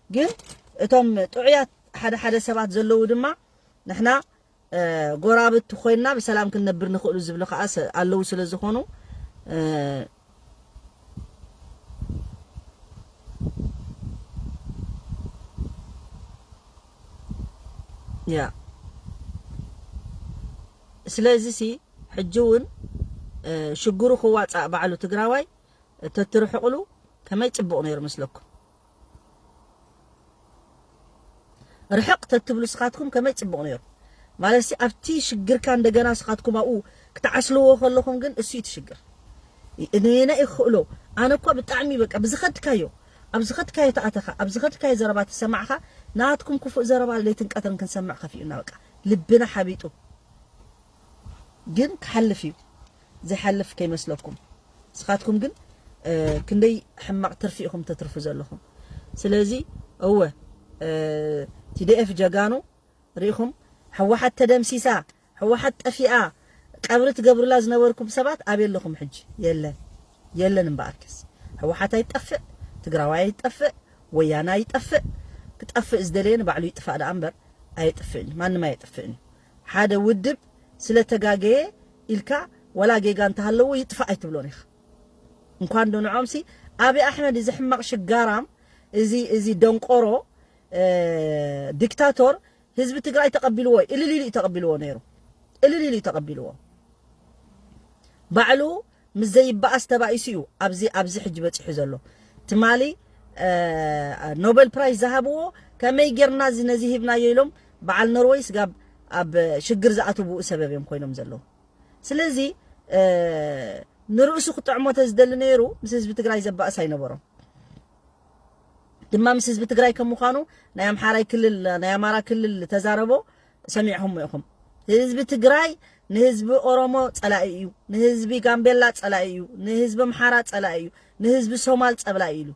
ግን እቶም ጥዑያት ሓደ ሓደ ሰባት ዘለዉ ድማ ንሕና ጎራብቲ ኮይና ብሰላም ክንነብር ንኽእሉ ዝብሉ ከዓ ኣለዉ ስለ ዝኾኑ ያ ስለዚ ሲ ሕጂ እውን ሽግሩ ክዋፃእ ባዕሉ ትግራዋይ ተትርሕቕሉ ከመይ ፅቡቕ ነይሩ መስለኩም? ርሕቕ ተትብሉ ስኻትኩም ከመይ ጽቡቕ ነይሩ። ማለት ሲ ኣብቲ ሽግርካ እንደገና ስኻትኩም ኣብኡ ክትዓስልዎ ከለኹም ግን እሱ እዩ እቲ ሽግር። ነየናይ ይኽእሎ? ኣነ እኳ ብጣዕሚ በቃ ብዝኸድካዮ ኣብ ዝኸድካዮ ተኣተኻ ኣብ ዝኸድካዮ ዘረባ ተሰማዕኻ ናትኩም ክፉእ ዘረባ ለይትን ቀትርን ክንሰምዕ ከፊኡና በቃ ልብና ሓቢጡ። ግን ክሓልፍ እዩ። ዘይሓልፍ ከይመስለኩም። ንስኻትኩም ግን ክንደይ ሕማቕ ትርፊ ኢኹም ተትርፉ ዘለኹም። ስለዚ እወ ቲዲኤፍ ጀጋኑ ርኢኹም፣ ህወሓት ተደምሲሳ፣ ህወሓት ጠፊኣ፣ ቀብሪ ትገብሩላ ዝነበርኩም ሰባት ኣበይ ኣለኹም ሕጂ? የለን፣ የለን። እምበኣርከስ ህወሓት ኣይጠፍእ፣ ትግራዋይ ኣይጠፍእ፣ ወያነ ኣይጠፍእ። ክጠፍእ ዝደለየ ንባዕሉ ይጥፋእ ደኣ እምበር ኣየጥፍእን እዩ፣ ማንም ኣየጥፍእን እዩ። ሓደ ውድብ ስለ ተጋገየ ኢልካ ዋላ ጌጋ እንተሃለዎ ይጥፋእ ኣይትብሎን ኢኻ። እንኳን ዶ ንዖምሲ፣ ኣቢ ኣሕመድ፣ እዚ ሕማቕ ሽጋራም፣ እዚ፣ እዚ ደንቆሮ፣ እ፣ ዲክታቶር ህዝቢ ትግራይ ተቐቢልዎ፣ እልል ኢሉ እዩ ተቐቢልዎ ነይሩ። እልል ኢሉ እዩ ተቐቢልዎ። ባዕሉ ምስ ዘይበኣስ ተባኢሱ እዩ ኣብዚ፣ ኣብዚ ሕጂ በፂሑ ዘሎ። ትማሊ፣ እ፣ ኖበል ፕራይዝ ዝሃብዎ ከመይ ጌርና እዚ ነዚ ሂብናዮ ኢሎም በዓል ኖርወይ ስጋብ ኣብ ሽግር ዝኣትው ብኡ ሰበብ እዮም ኮይኖም ዘለዉ። ስለዚ፣ እ፣ ንርእሱ ክጥዕሞ ተዝደሊ ነይሩ ምስ ህዝቢ ትግራይ ዘባእስ ኣይነበሮም። ድማ ምስ ህዝቢ ትግራይ ከም ምዃኑ ናይ ኣምሓራይ ክልል፣ ናይ ኣማራ ክልል ተዛረቦ ሰሚዕኹም ኢኹም። ህዝቢ ትግራይ ንህዝቢ ኦሮሞ ጸላኢ እዩ፣ ንህዝቢ ጋምቤላ ጸላኢ እዩ፣ ንህዝቢ ኣምሓራ ጸላኢ እዩ፣ ንህዝቢ ሶማል ጸላኢ ኢሉ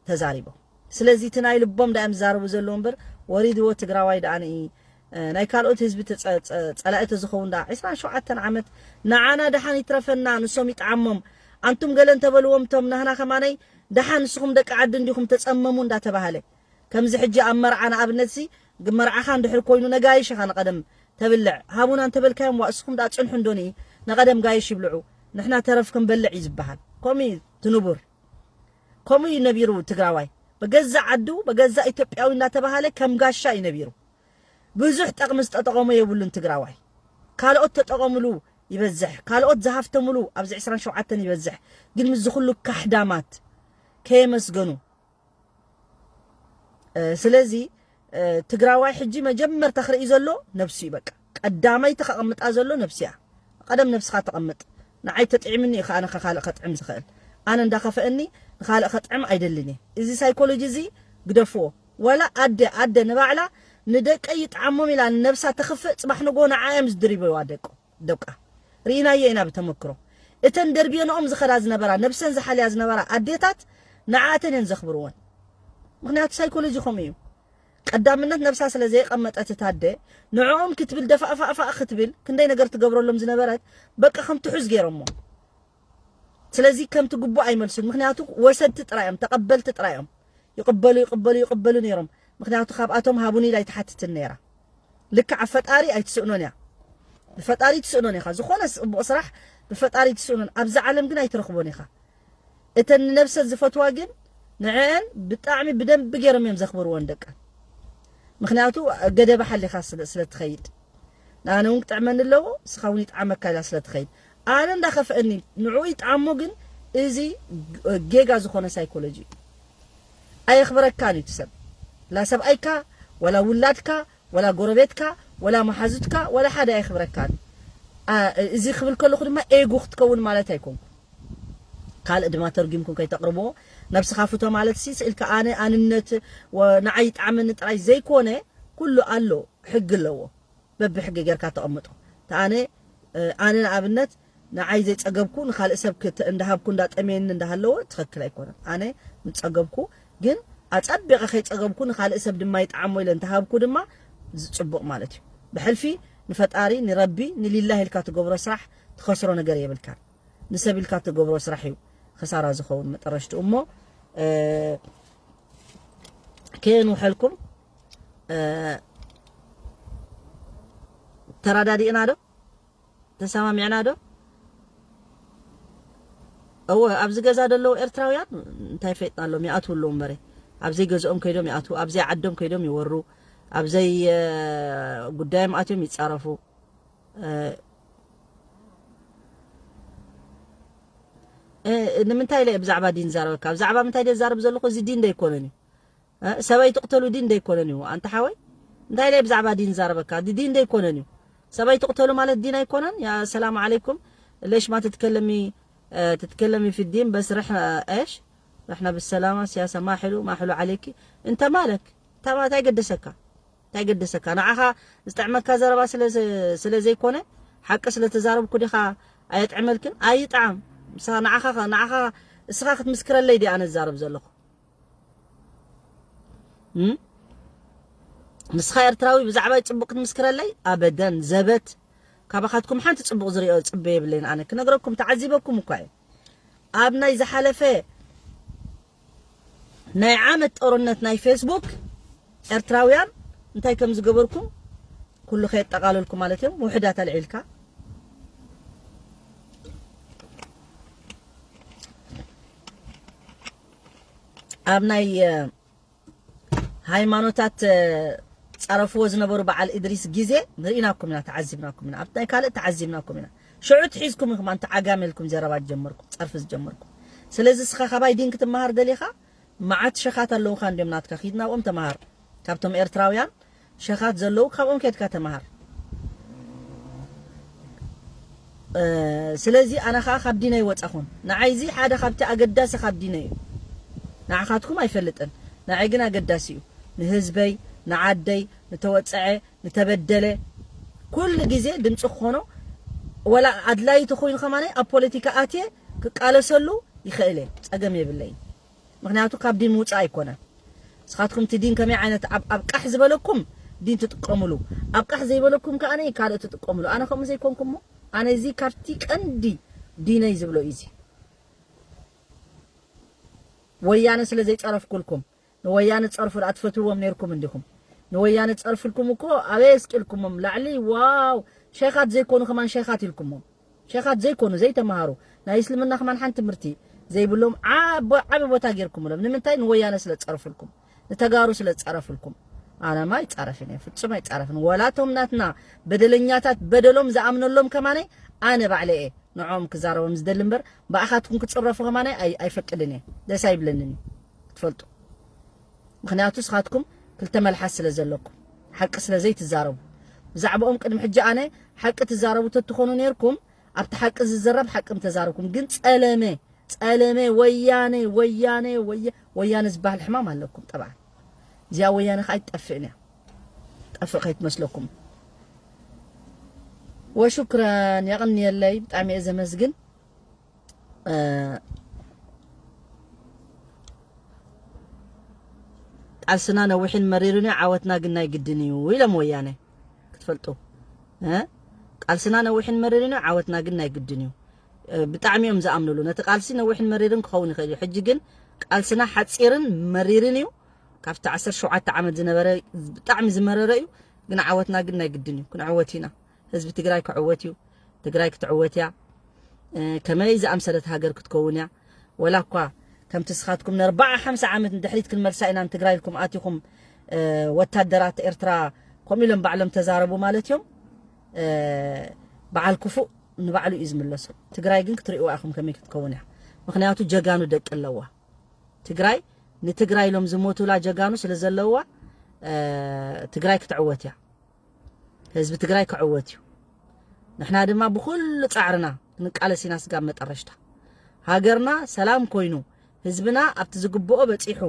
ተዛሪቦም። ስለዚ እቲ ናይ ልቦም ዳእም ዝዛረቡ ዘለዉ እምበር ወሪድዎ ትግራዋይ ደኣ ንኢ፣ እ፣ ናይ ካልኦት ህዝቢ ተጸ-፣ ጸ-፣ ጸላኢ ተዝኸውን ደኣ ዕስራን ሸውዓተን ዓመት ንዓና ደሓን ይትረፈና፣ ንሶም ይጥዓሞም። ኣንቱም ገለ እንተበልዎም እቶም ናህና ከማነይ ደሓን ንስኹም ደቂ ዓዲ እንዲኹም ተጸመሙ እንዳተባሃለ። ከምዚ ሕጂ ኣብ መርዓ ንኣብነት ሲ ግ-፣ መርዓኻ እንድሕር ኮይኑ ነጋይሽ ኢኻ ንቐደም ተብልዕ። ሃቡና እንተበልካዮም ዋ እስኹም ደኣ ጽንሑ እንዶ ንኢ ንቐደም ጋይሽ ይብልዑ። ንሕና ተረፍ ክንበልዕ እዩ ዝበሃል። ከምኡ እዩ እቲ ንቡር። ከምኡ እዩ ነቢሩ ትግራዋይ። በገዛ ዓዱ፣ በገዛ ኢትዮጵያዊ እናተባሃለ ከም ጋሻ እዩ ነቢሩ። ብዙሕ ጠቕሚ ዝጠጠቐሞ የብሉን ትግራዋይ። ካልኦት ተጠቐሙሉ ይበዝሕ፣ ካልኦት ዝሃፍተሙሉ ኣብዚ ዕስራን ሸውዓተን ይበዝሕ። ግን ምስዚ ኩሉ ካሕዳማት ከየመስገኑ፣ እ፣ ስለዚ፣ እ፣ ትግራዋይ ሕጂ መጀመርታ ክርኢ ዘሎ ነብሱ እዩ። በቃ ቀዳመይቲ ከቐምጣ ዘሎ ነብሱ እያ። ቀደም ነብስኻ ተቐምጥ። ንዓይ ተጥዒምኒ እዩ፣ ኣነ ከካልእ ከጥዕም ዝኽእል። ኣነ እንዳኸፈእኒ ንኻልእ ከጥዕም ኣይደልን እየ። እዚ ሳይኮሎጂ እዚ ግደፍዎ። ዋላ ኣደ፣ ኣደ ንባዕላ ንደቀይ ይጥዓሞም ኢላ ነብሳ ተኽፍእ፣ ጽባሕ ንግሆ ንዓ እዮም ዝድርብዋ ደቆ፣ ደቃ። ርኢናዮ ኢና ብተመክሮ። እተን ደርብየንኦም ዝኸዳ ዝነበራ፣ ነብሰን ዝሓልያ ዝነበራ ኣዴታት ንዓተን እየን ዘኽብርወን። ምኽንያቱ ሳይኮሎጂ ከምኡ እዩ። ቀዳምነት ነብሳ ስለ ዘየቐመጠት እታ ኣደ፣ ንዕኦም ክትብል ደፋእፋእፋእ ክትብል፣ ክንደይ ነገር ትገብረሎም ዝነበረት፣ በቃ ከም ትሑዝ ገይሮሞ። ስለዚ ከምቲ ግቡእ ኣይመልሱን። ምኽንያቱ ወሰድቲ ጥራይ እዮም፣ ተቐበልቲ ጥራይ እዮም። ይቕበሉ፣ ይቕበሉ፣ ይቕበሉ ነይሮም። ምኽንያቱ ካብኣቶም ሃቡኒ ኢላ ኣይትሓትትን ነይራ። ልክዕ ኣብ ፈጣሪ ኣይትስእኖን እያ። ብፈጣሪ ትስእኖን ኢኻ። ዝኾነ ጽቡቕ ስራሕ ብፈጣሪ ትስእኖን። ኣብዛ ዓለም ግን ኣይትረኽቦን ኢኻ። እተን ንነብሰን ዝፈትዋ ግን ንዕአን ብጣዕሚ ብደንቢ ገይሮም እዮም ዘኽብርወን ደቀን። ምኽንያቱ ገደብ ሓሊኻ ስለ፣ ስለ ትኸይድ። ንኣነ እውን ክጥዕመኒ ኣለዎ፣ ንስኻ እውን ይጥዓመካ ኢላ ስለ ትኸይድ። ኣነ እንዳኸፍአኒ ንዕኡ ይጥዓሞ፣ ግን እዚ ጌጋ ዝኾነ ሳይኮሎጂ እዩ። ኣየኽብረካን እዩ እቲ ሰብ። ላ ሰብኣይካ፣ ወላ ውላድካ፣ ወላ ጎረቤትካ፣ ወላ መሓዙትካ፣ ወላ ሓደ ኣየኽብረካን። ኣ-፣ እዚ ክብል ከለኹ ድማ ኤጎ ክትከውን ማለት ኣይኮንኩ። ካልእ ድማ ተርጉምኩም ከይተቕርብዎ፣ ነብስኻ ፍቶ ማለት ሲ ስኢልካ ኣነ ኣንነት ወ-፣ ንዓይ ይጥዓመኒ ጥራይ ዘይኮነ፣ ኩሉ ኣሎ፣ ሕጊ ኣለዎ። በብሕጊ ጌርካ ተቐምጦ። እታ ኣነ፣ እ፣ ኣነ ንኣብነት ንዓይ ዘይጸገብኩ ንኻልእ ሰብ ክተ-፣ እንዳሃብኩ እንዳጠመየኒ እንዳሃለወ ትኽክል ኣይኮነን። ኣነ ምጸገብኩ ግን ኣጸቢቐ ከይጸገብኩ ንኻልእ ሰብ ድማ ይጥዓሞ ኢለ እንተሃብኩ ድማ ዝ-፣ ጽቡቕ ማለት እዩ። ብሕልፊ ንፈጣሪ፣ ንረቢ፣ ንሊላህ ኢልካ ትገብሮ ስራሕ ትኸስሮ ነገር የብልካን። ንሰብ ኢልካ ትገብሮ ስራሕ እዩ ኸሳራ ዝኸውን መጠረሽትኡ። እሞ፣ እ፣ ከየንውሐልኩም፣ እ፣ ተረዳዲእና ዶ? ተሰማሚዕና ዶ? እወ፣ ኣብዚ ገዛ ዘለዉ ኤርትራውያን እንታይ ፈይጥናሎም? ይኣትዉ ኣለዉ እምበረ። ኣብ ዘይገዝኦም ከይዶም ይኣትዉ፣ ኣብ ዘይዓዶም ከይዶም ይወሩ፣ ኣብ ዘይ፣ እ፣ ጉዳዮም ኣትዮም ይጻረፉ። እ፣ እ፣ ንምንታይ ኢለ እየ ብዛዕባ ዲን ዛረበካ? ብዛዕባ ምንታይ ድየ ዛረብ ዘለኹ? እዚ ዲን ዶ ኣይኮነን እዩ? እ፣ ሰበይቲ ቅተሉ ዲን ዶ ኣይኮነን እዩ? ኣንታ ሓወይ፣ እንታይ ኢለ እየ ብዛዕባ ዲን ዛረበካ? ዲ-፣ ዲን ዶ ኣይኮነን እዩ? ሰበይቲ ቅተሉ ማለት ዲን ኣይኮነን? ያ ሰላም ዓለይኩም፣ ليش ما تتكلمي، እ፣ تتكلمي في الدين بس رح-، إيش؟ رحنا بالسلامة، سياسة ما حلو، ما حلو عليكي. أنت مالك؟ أنت ما تاي قدسك؟ እንታይ ገደሰካ? ንዓኻ ዝጥዕመካ ዘረባ ስለ፣ ስለ ዘይኮነ፣ ሓቂ ስለ ተዛረብኩ ዲኻ ኣየጥዕመልክን? ኣይጥዓም። ንስኻ፣ ንዓኻ፣ ንዓኻ፣ እስኻ ክትምስክረለይ ድየ ኣነ ዝዛረብ ዘለኹ? እም? ንስኻ ኤርትራዊ ብዛዕባይ ጽቡቕ ክትምስክረለይ ኣበደን ዘበት። ካባኻትኩም ሓንቲ ጽቡቕ ዝሪኦ ጽበ የብለይን። ኣነ ክነግረኩም ተዓዚበኩም እኳ እየ። ኣብ ናይ ዝሓለፈ ናይ ዓመት ጦርነት ናይ ፌስቡክ ኤርትራውያን እንታይ ከም ዝገበርኩም ኩሉ ከየጠቓለልኩ ማለት እዮም። ውሕዳት ኣልዒልካ ኣብ ናይ ሃይማኖታት ጸረፍዎ ዝነበሩ በዓል እድሪስ ግዜ ርኢናኩም ኢና፣ ተዓዚብናኩም ኢና። ኣብ ናይ ካልእ ተዓዚብናኩም ኢና። ሽዑ ትሒዝኩም ኢኹም ኣንቲ ዓጋመ ኢልኩም ዘረባ ዝጀመርኩም፣ ጸርፊ ዝጀመርኩም። ስለዚ እስኻ ካባይ ዲን ክትመሃር ደሊኻ? መዓት ሸኻት ኣለውኻ እንዲዮም ናትካ፣ ኪድ ናብኦም ተመሃር። ካብቶም ኤርትራውያን ሸኻት ዘለዉ ካብኦም ከድካ ተመሃር። ስለዚ ኣነ ኸዓ ካብ ዲነይ ወፃኹን። ንዓይ እዚ ሓደ ካብቲ ኣገዳሲ ካብ ዲነይ እዩ። ንዓኻትኩም ኣይፈልጥን፣ ንዓይ ግን ኣገዳሲ እዩ። ንህዝበይ፣ ንዓደይ፣ ንተወፀዐ፣ ንተበደለ ኩሉ ግዜ ድምፂ ክኾኖ፣ ወላ ኣድላይ ተኾይኑ ከማነይ ኣብ ፖለቲካ ኣትየ ክቃለሰሉ ይኽእል እየ፣ ፀገም የብለይን። ምኽንያቱ ካብ ዲን ምውፃእ ኣይኮነን። ንስኻትኩም እቲ ዲን ከመይ ዓይነት ኣብ ቃሕ ዝበለኩም ዲን ትጥቀምሉ፣ ኣብ ቃሕ ዘይበለኩም ከዓ ካልእ ትጥቀምሉ። ኣነ ከምኡ ዘይኮንኩሞ፣ ኣነ እዚ ካብቲ ቀንዲ ዲነይ ዝብሎ እዩ። እዚ ወያነ ስለ ዘይፀረፍኩልኩም፣ ንወያነ ፀርፉ ደኣ ትፈትዎም ነይርኩም እንዲኹም። ንወያነ ፀርፍልኩም እኮ ኣበይ እስቂልኩሞም ላዕሊ ዋው ሸኻት ዘይኮኑ ከማን ሸኻት ኢልኩሞም። ሸኻት ዘይኮኑ ዘይተምሃሩ ናይ እስልምና ከማን ሓንቲ ትምህርቲ ዘይብሎም ዓቢ ቦታ ጌርኩምሎም። ንምንታይ? ንወያነ ስለ ዝፀረፍልኩም፣ ንተጋሩ ስለ ዝፀረፍልኩም። ኣነማ ኣይፃረፍን እየ፣ ፍፁም ኣይፃረፍን። ወላ እቶም ናትና በደለኛታት በደሎም ዝኣምነሎም ከማነ ኣነ ባዕለ እየ ንዕኦም ክዛረቦም ዝደሊ እምበር ብኣኻትኩም ክፅረፉ ከማነ ኣይፈቅድን እየ። ደስ ኣይብለንን እዩ ክትፈልጡ። ምኽንያቱ ንስኻትኩም ክልተ መልሓስ ስለ ዘለኩም፣ ሓቂ ስለ ዘይትዛረቡ። ብዛዕባኦም ቅድሚ ሕጂ ኣነ ሓቂ ትዛረቡ ተትኾኑ ነይርኩም ኣብቲ ሓቂ ዝዘረብ ሓቂ ምተዛረብኩም። ግን ፀለመ ፀለመ ወያነ ወያነ ወያነ ዝበሃል ሕማም ኣለኩም ጠብዓ። እዚኣ ወያነ ከዓ ኣይትጠፍእን እያ። ጠፍእ ከይትመስለኩም። ወሹክረን የቕንየለይ ብጣዕሚ እየ ዘመስግን። ቃልስና ነዊሕን መሪርን እዩ፣ ዓወትና ግን ናይ ግድን እዩ ኢሎም ወያነ ክትፈልጡ። ቃልስና ነዊሕን መሪርን እዩ፣ ዓወትና ግን ናይ ግድን እዩ። ብጣዕሚ እዮም ዝኣምኑሉ። ነቲ ቃልሲ ነዊሕን መሪርን ክኸውን ይኽእል እዩ። ሕጂ ግን ቃልስና ሓፂርን መሪርን እዩ። ካብቲ ዓሰርተ ሸውዓተ ዓመት ዝነበረ ብጣዕሚ ዝመረረ እዩ። ግን ዓወትና ግን ናይ ግድን እዩ። ክንዕወት ኢና። ህዝቢ ትግራይ ክዕወት እዩ። ትግራይ ክትዕወት እያ። ከመይ ዝኣምሰለት ሃገር ክትከውን እያ። ወላ እኳ ከምቲ ስኻትኩም ንኣርባዓ ሓምሳ ዓመት ንድሕሪት ክንመልሳ ኢና ንትግራይ ኢልኩም ኣቲኹም ወታደራት ኤርትራ ከምኡ ኢሎም ባዕሎም ተዛረቡ ማለት እዮም። በዓል ክፉእ ንባዕሉ እዩ ዝምለሶ። ትግራይ ግን ክትርእይዋ ኢኹም ከመይ ክትከውን እያ። ምኽንያቱ ጀጋኑ ደቂ ኣለዋ። ትግራይ ንትግራይ ኢሎም ዝሞቱላ ጀጋኑ ስለ ዘለዋ ትግራይ ክትዕወት እያ። ህዝቢ ትግራይ ክዕወት እዩ። ንሕና ድማ ብኩሉ ፃዕርና ክንቃለስ ኢና ስጋብ መጠረሽታ። ሃገርና ሰላም ኮይኑ ህዝብና ኣብቲ ዝግብኦ በፂሑ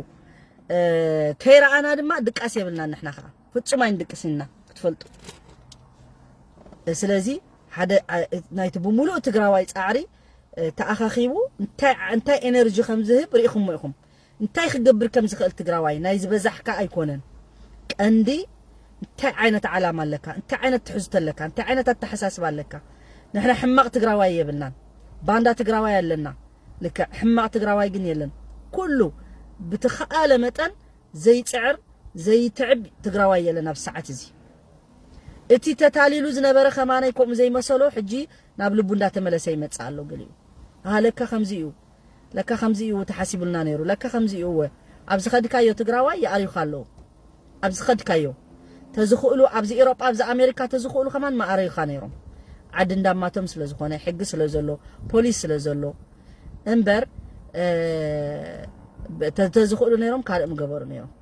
ከይረኣና ድማ ድቃስ የብልና። ንሕና ከዓ ፍፁም ኣይንድቅስን ኢና ክትፈልጡ። ስለዚ ሓደ ናይቲ ብምሉእ ትግራዋይ ፃዕሪ ተኣኻኺቡ እንታይ ኤነርጂ ከም ዝህብ ርኢኹሞ ኢኹም። እንታይ ክገብር ከም ዝኽእል ትግራዋይ ናይ ዝበዛሕካ ኣይኮነን። ቀንዲ እንታይ ዓይነት ዓላማ ኣለካ፣ እንታይ ዓይነት ትሕዝቶ ኣለካ፣ እንታይ ዓይነት ኣተሓሳስባ ኣለካ። ንሕና ሕማቕ ትግራዋይ የብልናን። ባንዳ ትግራዋይ ኣለና፣ ልክዕ ሕማቕ ትግራዋይ ግን የለን። ኩሉ ብትኸኣለ መጠን ዘይፅዕር ዘይትዕብ ትግራዋይ የለን ኣብ ሰዓት እዚ። እቲ ተታሊሉ ዝነበረ ከማነይ ከምኡ ዘይመሰሎ ሕጂ ናብ ልቡ እንዳተመለሰ ይመጽእ ኣሎ። ገሊኡ ኣሃ ለካ ከምዚ እዩ፣ ለካ ከምዚ እዩ ተሓሲቡልና ነይሩ፣ ለካ ከምዚ እዩ። እወ ኣብ ዝኸድካዮ ትግራዋይ ይኣርዩኻ ኣለዉ። ኣብ ዝኸድካዮ ተዝኽእሉ ኣብዚ ኤሮጳ ኣብዚ ኣሜሪካ ተዝኽእሉ ከማን መኣረዩኻ ነይሮም። ዓዲ እንዳማቶም ስለ ዝኾነ ሕጊ ስለ ዘሎ ፖሊስ ስለ ዘሎ እምበር ተዝኽእሉ ነይሮም ካልእ ምገበሩ ነይሮም።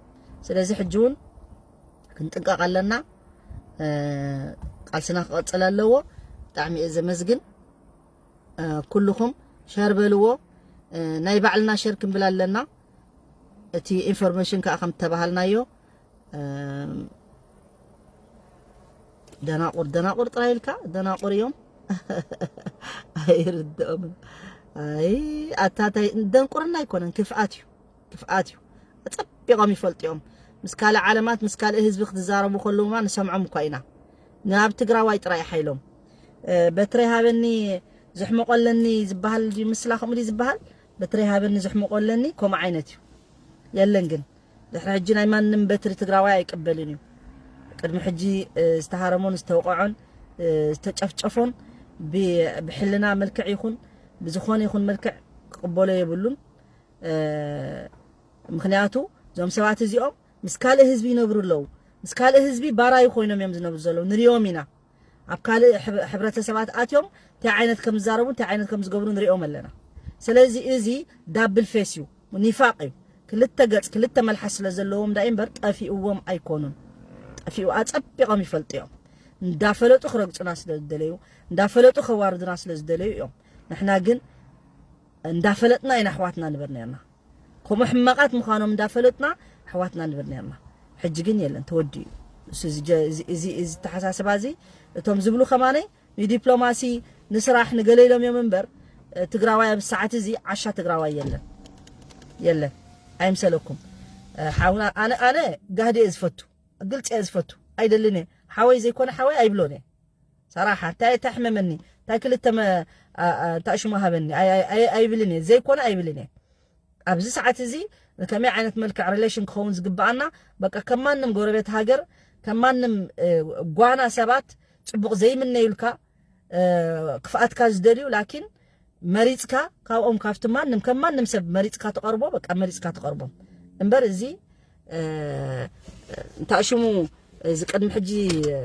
ስለዚ ሕጂ እውን ክንጥንቀቕ ኣለና። ቃልስና ክቐፅል ኣለዎ። ብጣዕሚ እየ ዘመስግን። ኩልኹም ሸር በልዎ። ናይ ባዕልና ሸር ክንብል ኣለና። እቲ ኢንፎርሜሽን ከዓ ከም ተባሃልናዮ ደናቁር ደናቁር ጥራይ ኢልካ ደናቁር እዮም። ኣይርድኦምን። ኣይ ኣታታይ ደንቁርና ኣይኮነን ክፍኣት እዩ። ክፍኣት እዩ። ኣጸቢቖም ይፈልጡ እዮም። ምስ ካልእ ዓለማት፣ ምስ ካልእ ህዝቢ ክትዛረቡ ከለዉ ድማ ንሰምዖም እኳ ኢና። ናብ ትግራዋይ ጥራይ ሓይሎም። እ፣ በትረ ሃበኒ ዝሕመቆለኒ ዝበሃል ድዩ? ምስላ ከምኡ ድዩ ዝበሃል? በትረ ሃበኒ ዝሕመቆለኒ ከምኡ ዓይነት እዩ። የለን ግን ድሕሪ ሕጂ ናይ ማንም በትሪ ትግራዋይ ኣይቅበልን እዩ። ቅድሚ ሕጂ፣ እ፣ ዝተሃረሞን ዝተወቀዖን፣ እ፣ ዝተጨፍጨፎን ብ-፣ ብሕልና መልክዕ ይኹን ብዝኾነ ይኹን መልክዕ ክቅበሎ የብሉን። እ፣ ምኽንያቱ እዞም ሰባት እዚኦም ምስ ካልእ ህዝቢ ይነብሩ ኣለዉ። ምስ ካልእ ህዝቢ ባራዩ ኮይኖም እዮም ዝነብሩ ዘለዉ። ንሪኦም ኢና። ኣብ ካልእ ሕብረ-፣ ሕብረተሰባት ኣትዮም እንታይ ዓይነት ከም ዝዛረቡ፣ እንታይ ዓይነት ከም ዝገብሩ ንሪኦም ኣለና። ስለዚ እዚ ዳብል ፌስ እዩ፣ ኒፋቅ እዩ። ክልተ ገጽ፣ ክልተ መልሓስ ስለ ዘለዎም ዳኢ እምበር ጠፊእዎም ኣይኮኑን። ጠፊኡ ኣጸቢቖም ይፈልጡ እዮም። እንዳፈለጡ ክረግጹና ስለ ዝደለዩ፣ እንዳፈለጡ ከዋርዱና ስለ ዝደለዩ እዮም። ንሕና ግን እንዳፈለጥና ኢና ኣሕዋትና ንበር ነርና። ከምኡ ሕማቃት ምዃኖም እንዳፈለጥና ኣሕዋትና ንብል ነርና። ሕጂ ግን የለን፣ ተወዲኡ። እሱ እዚ ጀ-፣ እዚ፣ እዚ፣ እዚ ተሓሳስባ እዚ እቶም ዝብሉ ከማነይ ንዲፕሎማሲ፣ ንስራሕ፣ ንገለ ኢሎም እዮም እምበር፣ እ፣ ትግራዋይ ኣብ ሰዓት እዚ ዓሻ ትግራዋይ የለን። የለን። ኣይምሰለኩም። እ፣ ሓውና፣ ኣነ፣ ኣነ ጋህዲ እየ ዝፈቱ። ግልፂ እየ ዝፈቱ። ኣይደልን እየ። ሓወይ ዘይኮነ ሓወይ ኣይብሎን እየ። ሰራሓ፣ እንታይ ተሕመመኒ? እንታይ ክልተ መ-፣ ኣ-፣ ኣ-፣ እንታይ ሽሙ ሃበኒ? ኣይ-፣ ኣይ-፣ ኣይ-፣ ኣይብልን እየ። ዘይኮነ ኣይብልን እየ። ኣብዚ ሰዓት እዚ ከመይ ዓይነት መልክዕ ሪሌሽን ክኸውን ዝግብኣና? በቃ ከም ማንም ጎረቤት ሃገር፣ ከም ማንም፣ እ፣ ጓና ሰባት ጽቡቕ ዘይምነዩልካ፣ እ፣ ክፍኣትካ ዝደልዩ፣ ላኪን መሪጽካ ካብኦም ካብቲ ማንም ከም ማንም ሰብ መሪጽካ ትቐርቦ፣ በቃ መሪጽካ ትቐርቦም። እምበር እዚ፣ እ፣ እንታይ ሽሙ፣ እዚ ቅድሚ ሕጂ፣ እ፣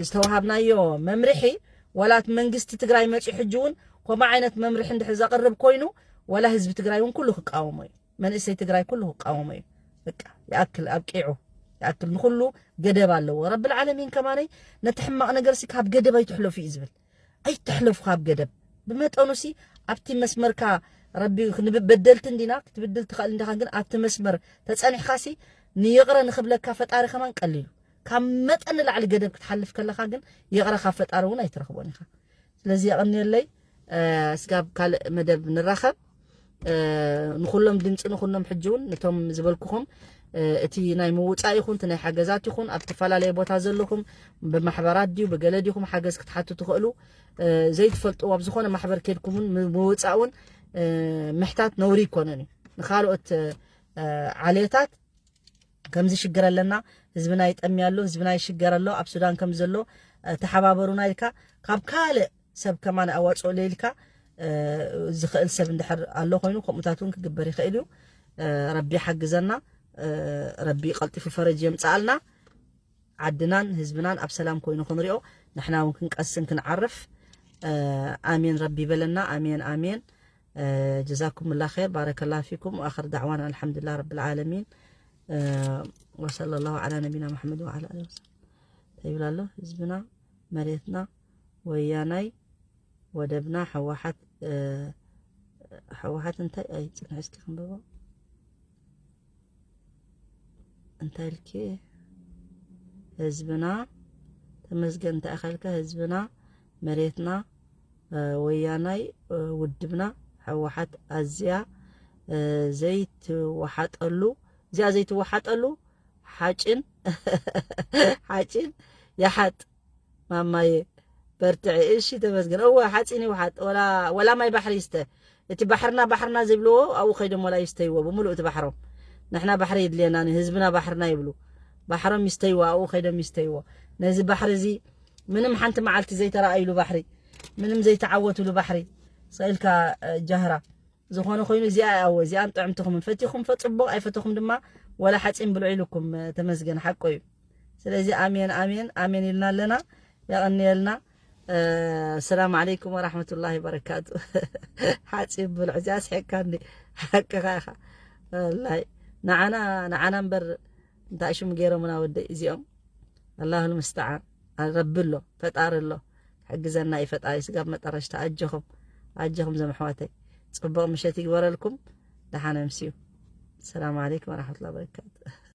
ዝተዋሃብናዮ መምርሒ፣ ዋላ እቲ መንግስቲ ትግራይ መጺኡ ሕጂ እውን ከምኡ ዓይነት መምርሒ እንድሕር ዘቕርብ ኮይኑ፣ ዋላ ህዝቢ ትግራይ እውን ኩሉ ክቃወሞ እዩ። መንእሰይ ትግራይ ኩሉ ክቃወሞ እዩ። በቃ ይኣክል፣ ኣብቂዑ፣ ይኣክል። ንኹሉ ገደብ ኣለዎ። ረብል ዓለሚን ከማነይ ነቲ ሕማቕ ነገርሲ ካብ ገደብ ኣይትሕለፉ እዩ ዝብል። ኣይትሕለፉ ካብ ገደብ። ብመጠኑሲ ኣብቲ መስመርካ ረቢ፣ ንብ-፣ በደልቲ እንዲና ክትብድል ትኽእል እንዲኻ፣ ግን ኣብቲ መስመር ተጸኒሕካሲ ንይቕረ ንኽብለካ ፈጣሪ ከማን ቀሊሉ። ካብ መጠን ንላዕሊ ገደብ ክትሓልፍ ከለኻ ግን ይቕረ ካብ ፈጣሪ እውን ኣይትረኽቦን ኢኻ። ስለዚ የቐንየለይ። እ፣ እስጋብ ካልእ መደብ ንራኸብ። እ፣ ንኹሎም ድምፂ ንኹሎም ሕጂ እውን ነቶም ዝበልኩኹም፣ እ፣ እቲ ናይ ምውፃእ ይኹን እቲ ናይ ሓገዛት ይኹን ኣብ ዝተፈላለየ ቦታ ዘለኹም ብማሕበራት ድዩ ብገለ ዲኹም ሓገዝ ክትሓቱ ትኽእሉ። እ፣ ዘይትፈልጥዎ ኣብ ዝኾነ ማሕበር ከድኩምን ም-፣ ምውፃእ እውን፣ እ፣ ምሕታት ነውሪ ይኮነን እዩ። ንኻልኦት፣ እ፣ ዓሌታት ከምዚ ሽግር ኣለና፣ ህዝብና ይጠሚ ኣሎ፣ ህዝብና ይሽገር ኣሎ፣ ኣብ ሱዳን ከም ዘሎ፣ እ፣ ተሓባበሩና ኢልካ፣ ካብ ካልእ ሰብ ከማን ኣዋፅኦለይ ኢልካ፣ እ፣ ዝኽእል ሰብ እንድሕር ኣሎ ኮይኑ፣ ከምኡታት እውን ክግበር ይኽእል እዩ። እ፣ ረቢ ሓግዘና፣ እ፣ ረቢ ቀልጢፉ ፈረጅ የምፅኣልና። ዓድናን ህዝብናን ኣብ ሰላም ኮይኑ ክንሪኦ፣ ንሕና እውን ክንቀስን ክንዓርፍ፣ እ፣ ኣሜን ረቢ ይበለና። ኣሜን፣ ኣሜን። እ፣ ጀዛኩም ላ ኸይር፣ ባረከላ ፊኩም፣ ወኣኽር ዳዕዋና ኣልሓምዱሊላህ ረብል ዓለሚን። እ፣ ወሰለላሁ ዓላ ነቢና መሐመድ ወዓላ ኣሊሂ ወሰለም። እንታይ ይብል ኣሎ? ህዝብና፣ መሬትና፣ ወያናይ፣ ወደብና፣ ህወሓት፣ እ፣ ህወሓት እንታይ፣ ኣይ፣ ፅንሒ እስኪ ክንብቦ። እንታይ ኢልኪ? ህዝብና፣ ተመስገን እንታይ ኢኻ ኢልካ? ህዝብና፣ መሬትና፣ እ፣ ወያናይ፣ እ፣ ውድብና፣ ህወሓት ኣዝያ፣ እ፣ ዘይትወሓጠሉ፣ እዚኣ ዘይትወሓጠሉ ሓጭን፣ ሓጭን ይሓጥ። ማማዬ በርትዒ። እሺ ተመስገን። እወ ሓፂን ይውሓጥ። ወላ፣ ወላ ማይ ባሕሪ ይስተ። እቲ ባሕርና፣ ባሕርና ዝብልዎ ኣብኡ ከይዶም ወላ ይስተይዎ ብምሉእ እቲ ባሕሮም። ንሕና ባሕሪ የድልየና፣ ንህዝብና ባሕርና ይብሉ። ባሕሮም ይስተይዎ፣ ኣብኡ ከይዶም ይስተይዎ። ነዚ ባሕሪ እዚ ምንም ሓንቲ መዓልቲ ዘይተረኣይሉ ባሕሪ፣ ምንም ዘይተዓወትሉ ባሕሪ፣ ስቕ ኢልካ፣ እ፣ ጃህራ። ዝኾነ ኮይኑ እዚኣ እያ፣ እወ፣ እዚኣን ጥዕምትኹምን ፈቲኹም ፈ-፣ ጽቡቕ፣ ኣይፈተኹም ድማ ወላ ሓጺን ብልዑ ኢልኩም፣ እ፣ ተመስገን፣ ሓቆ እዩ። ስለዚ ኣሜን፣ ኣሜን፣ ኣሜን ኢልና ኣለና። የቐንየልና። እ፣ ሰላም ዓለይኩም ወራሕመቱላሂ ወበረካቱ። ሓጺን ብልዑ፣ እዚኣ ስሒቕካ እንዲ፣ ሓቅኻ ኢኻ። ወላሂ፣ ንዓና፣ ንዓና እምበር እንታይ ሽሙ ገይሮምና ወደይ እዚኦም? ኣላሁ ልምስተዓን። ረቢ ኣሎ፣ ፈጣሪ ኣሎ። ሕግዘና እዩ ፈጣሪ። ስጋብ መጠረሽታ ኣጆኹም፣ ኣጆኹም ዘም ኣሕዋተይ። ጽቡቕ ምሸት ይግበረልኩም። ደሓን ኣምስዩ። ሰላም ዓለይኩም ወራሕመቱላሂ ወበረካቱ።